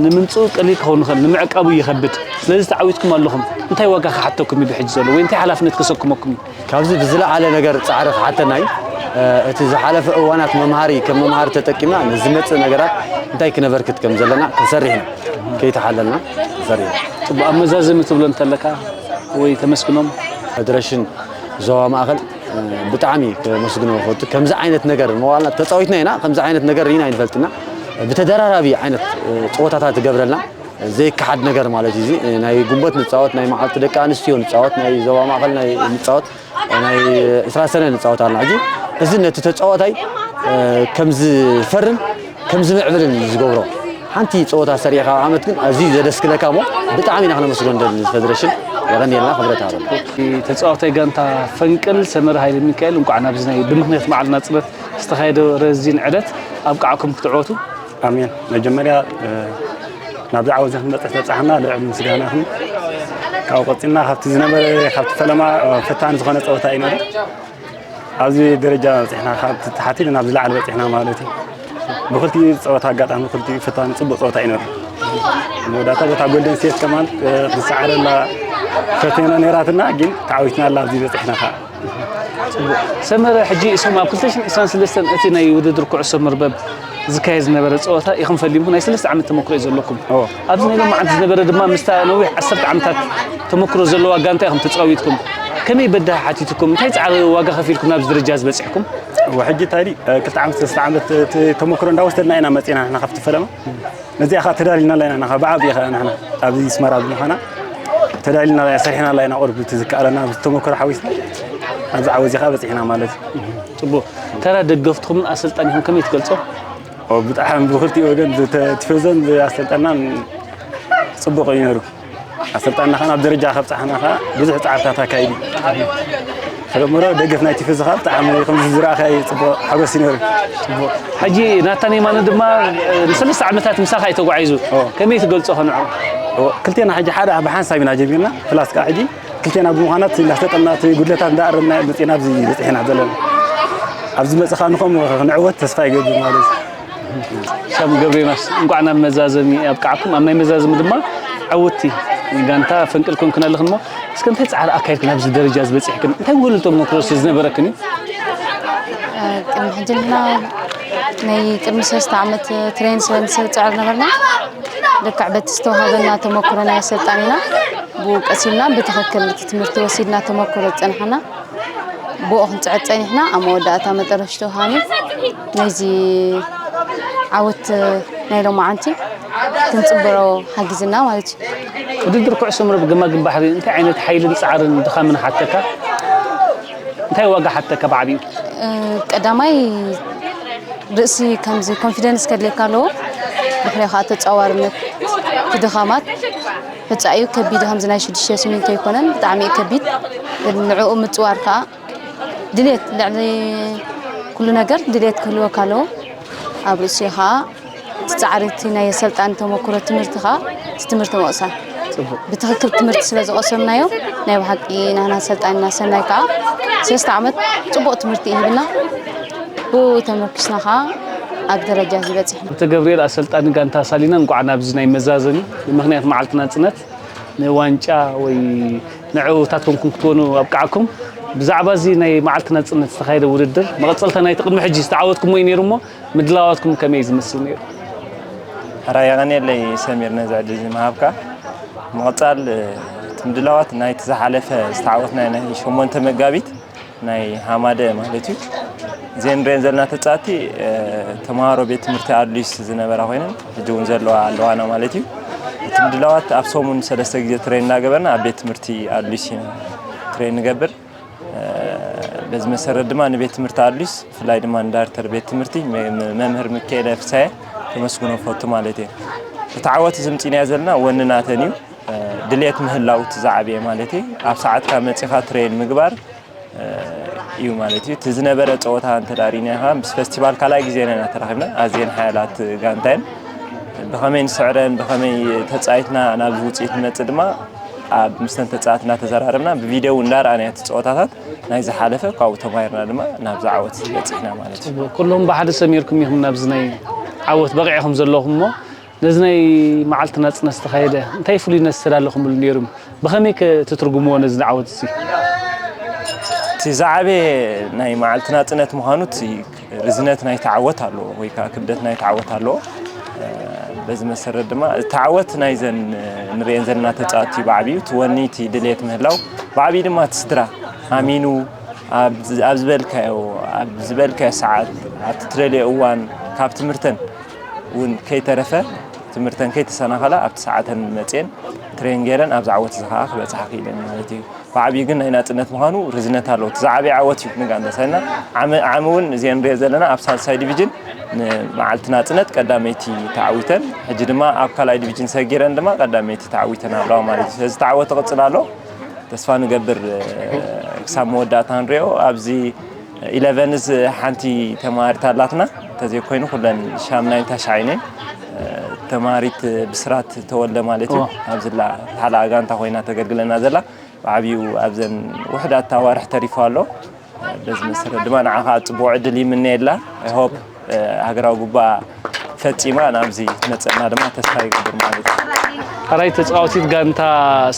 ንምምጽኡ ቀሊል ክኸውን ይኽእል፣ ንምዕቃቡ ይኸብድ። ስለዚ ተዓዊትኩም ኣለኹም። እንታይ ዋጋ ክሓተኩም እዩ ብሕጂ ዘሎ ወይ እንታይ ሓላፍነት ከሰክመኩም እዩ? ካብዚ ብዝለዓለ ነገር ጻዕሪ ክሓተና እዩ። እቲ ዝሓለፈ እዋናት መምሃሪ ከም መምሃሪ ተጠቂምና ንዝመጽእ ነገራት እንታይ ክነበርክት ከም ዘለና ክንሰርሕ ኢና። ከይተሓለልና ክንሰርሕ ኢና። ጽቡቕ። ኣብ መዛዘሚ ትብሎ እንተለካ ወይ ተመስግኖም? ፈደረሽን ዞባ ማእከል ብጣዕሚ ከመስግኖ እፈቱ። ከምዚ ዓይነት ነገር መዋልና ተጻዊትና ኢና፣ ከምዚ ዓይነት ነገር ርኢና ኣይንፈልጥና። ብተደራራቢ ዓይነት ጸወታታት ዝገብረልና ዘይከሓድ ነገር ማለት እዩ። እዚ ናይ ጉንበት ንጻወት፣ ናይ መዓልቲ ደቂ ኣንስትዮ ንጻወት፣ ናይ ዞባ ማእከል ናይ ንጻወት፣ ናይ ዕስራ ሰነ ንጻወት ኣለና። ሕጂ እዚ ነቲ ተጻዋታይ ከም ዝፈርን ከም ዝምዕብልን እዩ ዝገብሮ። ሓንቲ ጸወታ ሰሪዕካ ኣብ ዓመት ግን ኣዝዩ ዘደስክለካ እሞ ብጣዕሚ ኢና ክነመስግኖ ንደሊ ፈደረሽን። የቐንየልና፣ ክብረት ሃበልና። ተጻዋታይ ጋንታ ፈንቅል ሰመረ ሃይለ ሚካኤል፣ እንቋዕ ናብዚ ናይ ብምኽንያት በዓል ናጽነት ዝተኻየደ ረዚን ዕለት ኣብቃዕኩም ክትዕወቱ። ኣሜን። መጀመርያ ናብዚ ዓወት እዚ ክንበጽሕ ተብጻሕና ልዑል ምስጋና ይኹን። ካብኡ ቀጺልና ካብቲ ዝነበረ ካብቲ ፈለማ ፈታኒ ዝኾነ ጸወታ እዩ ነይሩ። ኣብዚ ደረጃ በጺሕና፣ ካብ ታሕቲ ናብ ዝለዓለ በጺሕና ማለት እዩ። ብኽልቲኡ ጸወታ ኣጋጣሚ ክልቲኡ ፈታኒ ጽቡቕ ጸወታ እዩ ነይሩ። መወዳእታ በታ ጎልደን ሴት ከማን ክንሰዓረላ ፈተና ነይራትና፣ ግን ተዓዊትና ኣላ ኣብዚ በጺሕና ከኣ። ጽቡቕ። ሰመረ፣ ሕጂ እሶም ኣብ ክልተ ሽሕን ዕስራን ሰለስተን እቲ ናይ ውድድር ኩዕሶ መርበብ ዝካየድ ዝነበረ ጸወታ ኢኹም ፈሊምኩም ናይ ሰለስተ ዓመት ተመክሮ እዩ ዘለኩም። እዎ። ኣብዚ ናይ ሎማዓንቲ ዝነበረ ድማ ምስታ ነዊሕ ዓሰርተ ዓመታት ተመክሮ ዘለዋ ጋንታ ኢኹም ተጻዊትኩም። ከመይ በዳሂ ሓቲትኩም? እንታይ ጻዕሪ ዋጋ ከፊልኩም ናብዚ ደረጃ ዝበጺሕኩም? እወ፣ ሕጂ እንታይ ድዩ፣ እ፣ ክልተ ዓመት፣ ሰለስተ ዓመት እቲ ተመክሮ እንዳወሰድና ኢና መጺና ንሕና ካብቲ ፈለማ። ነዚኣ ኸኣ ተዳሊናላ ኢና፣ ንኻ ብዓቢ ኸኣ ንሕና ኣብዚ ኣስመራ ብምዃና ተዳሊናላ፣ ሰሪሕናላ ኢና፣ ቁሩብ እቲ ዝከኣለና ተመክሮ ሓዊስና ኣብዚ ዓወት እዚ ኸኣ በጺሕና ማለት እዩ። ጽቡቕ። ተራ ደገፍትኹምን ኣሰልጣኒኹም ከመይ ትገልጾ? ኦ፣ ብጣዕሚ ብኽልቲኡ ወገን፣ ዝተ-፣ ቲፎዞን ኣሰልጣናን ጽቡቕ እዩ ነይሩ። ኣሰልጣንና ኸኣ ናብ ደረጃ ከብጽሓና ኸኣ ብዙሕ ጻዕርታት ኣካይዱ። ተደምሮ ደገፍ ናይ ቲፎዞ ኸኣ ብጣዕሚ ከምዚ ዝረኣኻዮ ጽቡቕ ሓጎስ እዩ ነይሩ። ጽቡቕ። ሕጂ ናታን የማነ ድማ፣ እ፣ ንሰለስተ ዓመታት ምሳኻ እዩ ተጓዒዙ። ኦ። ከመይ ትገልጾ ኸ ንዕኡ? ኦ፣ ክልቴና ሕጂ ሓደ ብሓንሳብ ኢና ጀሚርና፣ ፕላስ ከኣ ሕጂ ክልቴና ብምዃና እቲ እንዳሰልጠንና እቲ ጉድለታት እንዳኣረምና መጺእና ኣብዚ በጺሕና ዘለና። ኣብዚ መጺኻ ንኸምኡ ክንዕወት ተስፋ ይገብር ማለት እዩ። ሳም ገብረዮናስ፣ እንቋዕ ናብ መዛዘሚ ኣብቅዓኩም። ኣብ ናይ መዛዘሚ ድማ ዕውትቲ ጋንታ ፈንቅል ኮንክን ኣለኽን እሞ፣ እስከ እንታይ ጻዕሪ ኣካይድክን ኣብዚ ደረጃ ዝበጺሕክን? እንታይ ውህሉል ተመክሮስ ዝነበረክን እዩ? ቅድሚ ሕጂ ንሕና ናይ ቅድሚ ሰለስተ ዓመት ትሬን ስለ ንስዕር ነበርና። ልክዕ በቲ ዝተዋህበና ተመክሮ ናይ ኣሰልጣኒና ብኡ ቀሲምና ብትኽክል እቲ ትምህርቲ ወሲድና ተመክሮ ዝጸንሓና። ብኡ ክንጽዕር ጸኒሕና፣ ኣብ መወዳእታ መጠረሽትኡ ሃኒ ናይዚ ዓወት ናይ ሎማዓንቲ ክንጽበሮ ሓጊዝና ማለት እዩ። ውድድር ኩዕሶ መረብ ገማግም ባሕሪ እንታይ ዓይነት ሓይልን ጻዕርን ድኻምን ሓተካ? እንታይ ዋጋ ሓተካ ብዓቢኡ? እ፣ ቀዳማይ ርእሲ ከምዚ ኮንፊደንስ ከድልየካ ኣለዎ። ድሕሪኡ ከኣ ተጻዋርነት፣ እቲ ድኻማት ብጻዩ ከቢድ ከምዚ ናይ ሽዱሽተ ሲሚንቶ ኣይኮነን፣ ብጣዕሚ እዩ ከቢድ። ግን ንዕኡ ምጽዋር ከኣ ድሌት ልዕሊ ኩሉ ነገር ድሌት ክህልወካ ኣለዎ። ኣብ ርእሲኡ ኸዓ እቲ ጻዕሪ፣ እቲ ናይ ኣሰልጣኒ ተመክሮ ትምህርቲ ኸዓ፣ እቲ ትምህርቲ ምቕሳም። ጽቡቕ። ብትኽክል ትምህርቲ ስለ ዝቐሰምናዮ፣ ናይ ብሓቂ ናህና ኣሰልጣኒና ሰናይ ከኣ ሰለስተ ዓመት ጽቡቕ ትምህርቲ ይህብና። ብኡ ተመርኪስና ከኣ ኣብ ደረጃ እዚ በጺሕና። ኣቶ ገብርኤል፣ ኣሰልጣኒ ጋንታ ሳሊና፣ እንቋዕ ናብዚ ናይ መዛዘሚ ብምኽንያት መዓልቲ ናጽነት ንዋንጫ ወይ ንዕውታት ኮንኩም ክትኮኑ ኣብቅዓኩም። ብዛዕባ እዚ ናይ መዓልቲ ናጽነት ዝተኻየደ ውድድር፣ መቐጸልታ ናይቲ ቅድሚ ሕጂ ዝተዓወትኩሞ እዩ ነይሩ እሞ፣ ምድላዋትኩም ከመይ ዝመስል ነይሩ? ሕራይ የቐንየለይ ሰሚር፣ ነዚ ዕድል እዚ ምሃብካ። ምቕጻል፣ እቲ ምድላዋት ናይቲ ዝሓለፈ ዝተዓወትናዮ ናይ ሸሞንተ መጋቢት ናይ ሃማደ ማለት እዩ። እዘን ንሪአን ዘለና ተጻወትቲ፣ እ፣ ተምሃሮ ቤት ትምህርቲ ኣድሊስ ዝነበራ ኮይነን፣ ሕጂ እውን ዘለዋ ኣለዋና ማለት እዩ። እቲ ምድላዋት ኣብ ሰሙን ሰለስተ ግዜ ትሬን እናገበርና ኣብ ቤት ትምህርቲ ኣድሊስ ኢና ትሬን ንገብር። እ፣ በዚ መሰረት ድማ ንቤት ትምህርቲ ኣድሊስ፣ ብፍላይ ድማ ንዳይሬክተር ቤት ትምህርቲ መ-፣ መ-፣ መምህር ሚካኤለ ፍሳየ ከመስግኖ ፈቱ ማለት እየ። እቲ ዓወት እዚ ምጺእናዮ ዘለና ወኒ ናተን እዩ። እ፣ ድሌት ምህላው እቲ ዝዓበየ ማለት እዩ። ኣብ ሰዓትካ መጺኻ ትሬን ምግባር፣ እ፣ እዩ ማለት እዩ። እቲ ዝነበረ ጸወታ እንተ ደኣ ርኢናዮ ከኣ ምስ ፈስቲቫል ካልኣይ ግዜና ኢና ተራኺብና። ኣዝየን ሓያላት ጋንታ እየን። ብኸመይ ንስዕረን፣ ብኸመይ ተጻይትና ናብዚ ውጽኢት ንመጽእ ድማ ኣብ ምስተን ተጻወትና ተዘራረብና። ብቪድዮ እውን እንዳረኣናዮ እቲ ጸወታታት ናይ ዝሓለፈ ካብኡ ተማሂርና ድማ ናብዚ ዓወት በጺሕና ማለት እዩ። ጽቡቕ። ኩሎም ብሓደ ሰሚርኩም ኢኹም ናብዚ ናይ ዓወት በቒዕኹም ዘለኹም እሞ፣ ነዚ ናይ መዓልቲ ናጽነት ዝተኻየደ እንታይ ፍሉይነት ዝተዳለኹምሉ ነይሩ? ብኸመይ ከ ትትርጉምዎ ነዚ ዓወት እዚ? እቲ ዝዓበየ ናይ መዓልቲ ናጽነት ምዃኑ እቲ ርዝነት ናይቲ ዓወት ኣለዎ ወይ ከኣ ክብደት ናይቲ ዓወት ኣለዎ። እ፣ በዚ መሰረት ድማ እቲ ዓወት ናይዘን፣ እ፣ ንርእየን ዘለና ተጻወትቲ ብዓቢኡ እቲ ወኒ፣ እቲ ድሌት ምህላው፣ ብዓቢኡ ድማ እቲ ስድራ ኣሚኑ ኣብ ዝ-፣ ኣብ ዝበልካዮ፣ ኣብ ዝበልካዮ ሰዓት፣ ኣብቲ ትደልዮ እዋን ካብ ትምህርተን እውን ከይተረፈ፣ ትምህርተን ከይተሰናኸላ ኣብቲ ሰዓተን መጽየን ትሬን ገይረን ኣብዚ ዓወት እዚ ከኣ ክበጽሓ ክኢለን ማለት እዩ። ብዓቢኡ ግን ናይ ናጽነት ምዃኑ ርዝነት ኣለዎ። እቲ ዝዓበየ ዓወት እዩ ንጋንታ ሳሊና። ዓሚ፣ ዓሚ እውን እዚ ንሪኦ ዘለና ኣብ ሳልሳይ ዲቪዥን ንመዓልቲ ናጽነት ቀዳመይቲ ተዓዊተን፣ ሕጂ ድማ ኣብ ካልኣይ ዲቪዥን ሰጊረን ድማ ቀዳመይቲ ተዓዊተን ኣለዋ ማለት እዩ። ስለዚ እቲ ዓወት ይቕጽል ኣሎ። ተስፋ ንገብር፣ እ፣ ክሳብ መወዳእታ ንሪኦ። ኣብዚ ኢለቨንስ ሓንቲ ተማሃሪት ኣላትና፣ እንተዘይኮይኑ ኩለን ሻምናይን ታሽዓይን እየን። እ፣ ተማሃሪት ብስራት ተወልደ ማለት እዩ። እዎ። ኣብዚ ላ፣ ሓለኣ ጋንታ ኮይና ተገልግለና ዘላ። ብዓቢኡ ኣብዘን ውሑዳት ኣዋርሕ ተሪፉ ኣሎ። በዚ መሰረት ድማ ንዓኻ ጽቡቕ ዕድል ይምነየላ። I hope፣ እ፣ ሃገራዊ ጉባኣ ፈጺማ ናብዚ ትመጸና ድማ ተስፋ ይገብር ማለት እዩ። ሕራይ ተጻዋቲት ጋንታ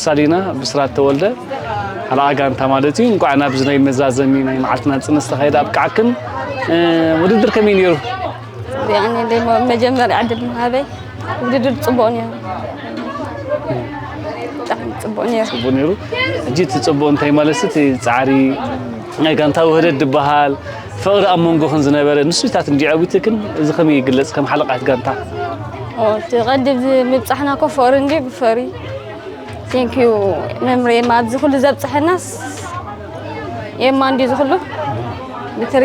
ሳሊና ብስራት ተወልደ፣ ሓለቓ ጋንታ ማለት እዩ። እንቋዕ ናብዚ ናይ መዛዘሚ ናይ መዓልቲ ናጽነት ዝተኻየደ ኣብቅዓክን፣ እ፣ ውድድር ከመይ ነይሩ? ያኔ ደሞ መጀመርያ ዕድል ምሃበይ ውድድር ጽቡቕ ነይሩ። ብጣዕሚ ጽቡቕ ነይሩ። ጽቡቕ ነይሩ። ሕጂ እቲ ጽቡቕ እንታይ ማለት እቲ ጻዕሪ ናይ ጋንታ ውህደት ዝበሃል ፍቕሪ ኣብ መንጎኽን ዝነበረ ንሱታት እንዲዐዊትክን እዚ ከመይ ይግለጽ ከም ሓለቓት ጋንታ? ኦ፣ እቲ ቀዲ ምብጻሕና እኮ ፍቕሪ እንዲ ብፍቕሪ። Thank you መምሬ፣ ኣብዚ ኩሉ ዘብጽሐናስ ኤማ እንዲ ዝኹሉ ብትሪ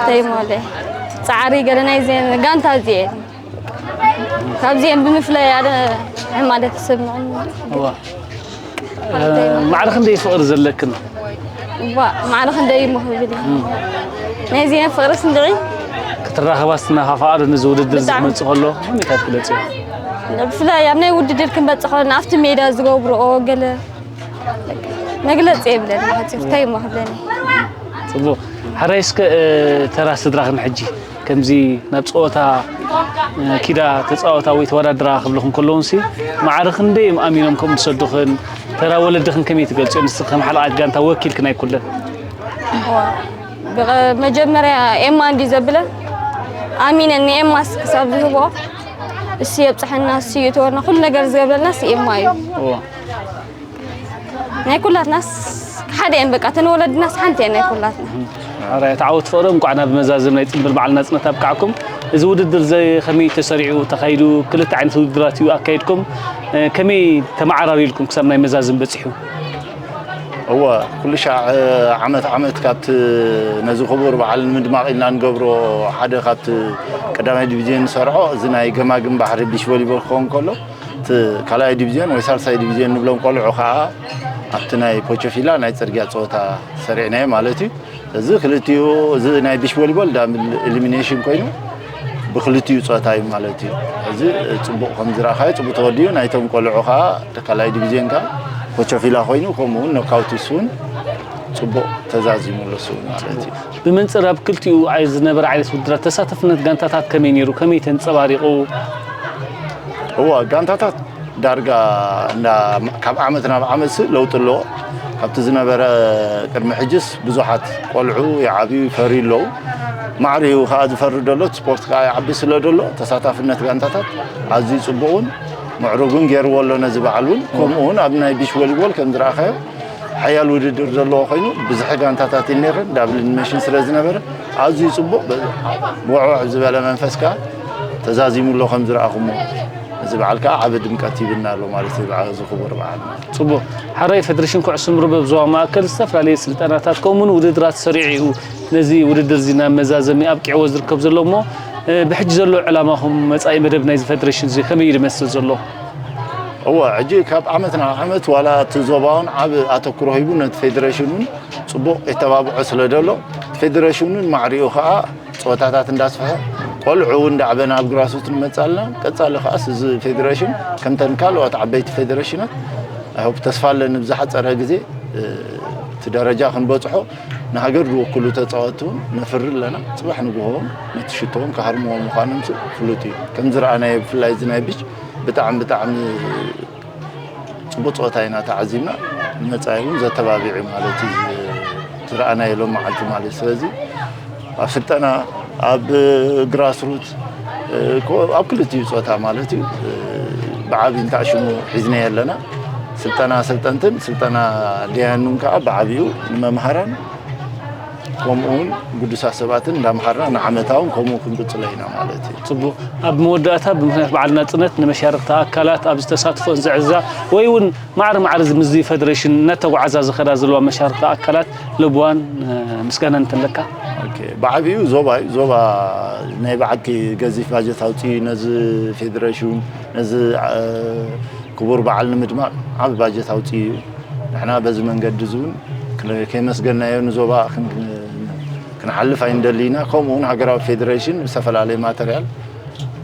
ተይሞለ ጻዕሪ ገለ ናይ ዜን ጋንታ እዚኤን ካብዚኤን ብምፍላይ ኣነ ሕማደ ተሰምዕኒ። እዋ። ማዕረ ክንደይ ፍቕሪ ዘለክን? እዋ፣ ማዕረ ክንደይ እሞ ክብል እዩ። ናይዚኤን ፍቕሪ ስንድዒ ክትራኸባ ስትናኻፋ፣ ኣብ እዚ ውድድር ብጣዕሚ። ዝመጽእ ከሎ ከመይ ኢኻ ትግለጽዮ? ብፍላይ ኣብ ናይ ውድድር ክንበጽእ ከለና ኣብቲ ሜዳ ዝገብርኦ ገለ መግለጺ የብለኒ። ሓጺር እንታይ እሞ ክብለኒ? ጽቡቕ። ሕራይ እስከ፣ እ፣ ተራ ስድራኽን ሕጂ ከምዚ ናብ ጸወታ፣ እ፣ ኪዳ ተጻወታ ወይ ተወዳድራ ክብልኹም ከለዉንሲ፣ ማዕረ ክንደይ እዮም ኣሚኖም ከምኡ ዝሰዱኽን፣ ተራ ወለድኽን ከመይ ትገልጽዮ? ንስኺ ከም ሓለቓት ጋንታ ወኪልኪ ናይ ኩለን። እዋ፣ ብቐ-፣ መጀመርያ ኤማ እንዲ ዘብለን ኣሚነን ንኤማስ ክሳብ ዝህቦ፣ እሱ የብጽሐና፣ እሱ ይእትወና፣ ኩሉ ነገር ዝገብረልናስ ኤማ እዩ። እዋ። ናይ ኩላትናስ ሓደ እየን፣ በቃ፣ እተን ወለድናስ ሓንቲ እየን ናይ ኩላትና። ኣረ፣ እቲ ዓወት ፍቕሪ እንቋዕ ናብ መዛዘም ናይ ጽምብል በዓል ናጽነት ኣብቅዓኩም። እዚ ውድድር እዚ ከመይ ተሰሪዑ ተኻይዱ? ክልተ ዓይነት ውድድራት እዩ ኣካይድኩም። እ፣ ከመይ ተመዓራርዩልኩም ክሳብ ናይ መዛዘም በጺሑ? እወ፣ ኩሉ ሻዕ፣ እ፣ ዓመት ዓመት ካብቲ ነዚ ክቡር በዓል ንምድማቕ ኢልና ንገብሮ ሓደ ካብቲ ቀዳማይ ዲቪዝዮን ንሰርዖ፣ እዚ ናይ ገማግም ባሕሪ ቢች ቮሊቦል ክኸውን ከሎ፣ እቲ ካልኣይ ዲቪዝዮን ወይ ሳልሳይ ዲቪዝዮን ንብሎም ቆልዑ ከዓ ኣብቲ ናይ ፖቾፊላ ናይ ጽርግያ ጸወታ ሰሪዕናዮ ማለት እዩ። እዚ ክልቲኡ፣ እዚ ናይ ቢሽ ቮሊቦል ዳብል ኤሊሚኔሽን ኮይኑ ብክልቲኡ ፆታ እዩ ማለት እዩ። እዚ ፅቡቕ ከም ዝረኣኻዮ፣ ፅቡቕ ተወዲኡ። ናይቶም ቆልዑ ከዓ ተካላይ ዲቪዝዮን ከዓ ኮቸፊላ ኮይኑ፣ ከምኡ እውን ኖካውት እሱ እውን ፅቡቕ ተዛዚሙሉ እሱ እውን ማለት እዩ። ብመንፅር ኣብ ክልቲኡ ኣይ ዝነበረ ዓይነት ውድድራት ተሳተፍነት ጋንታታት ከመይ ነይሩ? ከመይ ተንፀባሪቑ? እዋ፣ ጋንታታት ዳርጋ እንዳ ካብ ዓመት ናብ ዓመት ሲ ለውጢ ኣለዎ። ካብቲ ዝነበረ ቅድሚ ሕጅስ ብዙሓት ቆልዑ ይዓብዩ ይፈርዩ ኣለዉ። ማዕሪኡ ከዓ ዝፈሪ ደሎ፣ ስፖርት ከዓ ይዓቢ ስለ ደሎ፣ ተሳታፍነት ጋንታታት ኣዝዩ ጽቡቕን ምዕሩግን ገይርዎ ኣሎ ነዚ በዓል እውን። ከምኡ እውን ኣብ ናይ ቢሽ ቮሊቦል ከም ዝረኣኻዮ ሓያል ውድድር ዘለዎ ኮይኑ፣ ብዝሒ ጋንታታት እዩ ነይረን፣ ዳብል ኤሊሚኔሽን ስለ ዝነበረ ኣዝዩ ጽቡቕ፣ ብውዕውዕ ዝበለ መንፈስ ከዓ ተዛዚሙ ኣሎ ከም ዝረኣኹሞ። እዚ በዓል ከዓ ዓቢ ድምቀት ሂብና ኣሎ ማለት እዩ፣ በዓል፣ እዚ ክቡር በዓል ማለት እዩ። ጽቡቕ። ሓራይ ፌደሬሽን ኩዕሶ መርበብ ዞባ ማእከል ዝተፈላለዩ ስልጠናታት ከምኡውን ውድድራት ሰሪዑ እዩ ነዚ ውድድር እዚ ናብ መዛዘሚ ኣብቂዕዎ ዝርከብ ዘሎ እሞ፣ እ፣ ብሕጂ ዘሎ ዕላማኹም፣ መጻኢ መደብ ናይዚ ፌደሬሽን እዚ ከመይ እዩ ዝመስል ዘሎ? እወ፣ ሕጂ ካብ ዓመት ናብ ዓመት ዋላ እቲ ዞባ እውን ዓቢ ኣተኩሮ ሂቡ ነቲ ፌደሬሽን እውን ጽቡቕ የተባብዖ ስለ ዘሎ፣ እቲ ፌደሬሽን እውን ማዕሪኡ ከዓ ጸወታታት እንዳስፍሐ፣ ቆልዑ እውን እንዳዕበና ኣብ ግራስሩት ንመጽእ ኣለና። ቀጻሊ ከኣስ እዚ ፌደሬሽን ከምተን ካልኦት ዓበይቲ ፌደሬሽናት፣ I hope፣ ተስፋ ኣለኒ ብዝሓጸረ ግዜ፣ እ፣ እቲ ደረጃ ክንበጽሖ፣ ንሃገር ዝውክሉ ተጻወትቲ እውን ነፍሪ ኣለና። ጽባሕ ንግሆ እውን ነቲ ሽቶ እውን ክሃርምዎ ምዃኖም ስ-፣ ፍሉጥ እዩ። ከም ዝረኣናዮ ብፍላይ እዚ ናይ ቢች ብጣዕሚ፣ ብጣዕሚ ጽቡቕ ጸወታ ኢና ተዓዚብና። ንመጻኢ እውን ዘተባብዕ እዩ ማለት እዩ፣ ዝረኣናዮ ሎም መዓልቲ ማለት እዩ። ስለዚ ኣብ ስልጠና፣ ኣብ ግራስሩት፣ እ፣ ኮ-፣ ኣብ ክልቲኡ ጸወታ ማለት እዩ፣ እ፣ ብዓቢ እንታእ ሽሙ ሒዝናዮ ኣለና። ስልጠና ኣሰልጠንትን ስልጠና ደያኑን ከኣ ብዓቢኡ ንመምሃራን ከምኡ እውን ግዱሳት ሰባትን እንዳምሃርና ንዓመታውን ከምኡ ክንቅጽሎ ኢና ማለት እዩ። ጽቡቕ። ኣብ መወዳእታ ብምኽንያት በዓል ናጽነት ንመሻርኽቲ ኣካላት ኣብዚ ተሳትፎን ዘዕዝዛ ወይ እውን ማዕረ ማዕረ እዚ ምስዚ ፌደሬሽን እናተጓዓዛ ዝኸዳ ዘለዋ መሻርኽቲ ኣካላት ለብዋን፣ እ፣ ምስጋናን እንተለካ? ኦኬ፣ ብዓቢኡ ዞባ እዩ። ዞባ ናይ ብዓቂ ገዚፍ ባጀት ኣውፅኡ ነዚ ፌደሬሽን፣ ነዚ፣ እ፣ ክቡር በዓል ንምድማቕ ዓቢ ባጀት ኣውፅኡ እዩ። ንሕና በዚ መንገዲ እዚ እውን ክን-፣ ከየመስገናዮ ንዞባ ክን-፣ ክንሓልፍ ኣይንደሊ ኢና። ከምኡ እውን ሃገራዊ ፌደሬሽን ብዝተፈላለየ ማተርያል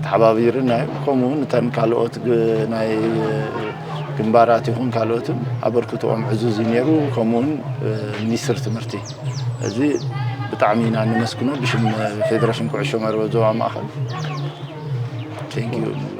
ተሓባቢርና እዩ። ከምኡ እውን እተን ካልኦት ግ-፣ ናይ ግንባራት ይኹን ካልኦትን ኣበርክትኦም ዕዙዝ እዩ ነይሩ። ከምኡ እውን፣ እ፣ ሚኒስትር ትምህርቲ፣ እዚ ብጣዕሚ ኢና ነመስግኖ ብሽም ፌደሬሽን ኩዕሾ መርበብ ዞባ ማእኸል። Thank you ንብሎ።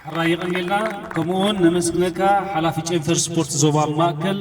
ሕራይ የቐንየልና። ከምኡ እውን ነመስግነካ ሓላፊ ጨንፈር ስፖርት ዞባ ማእከል።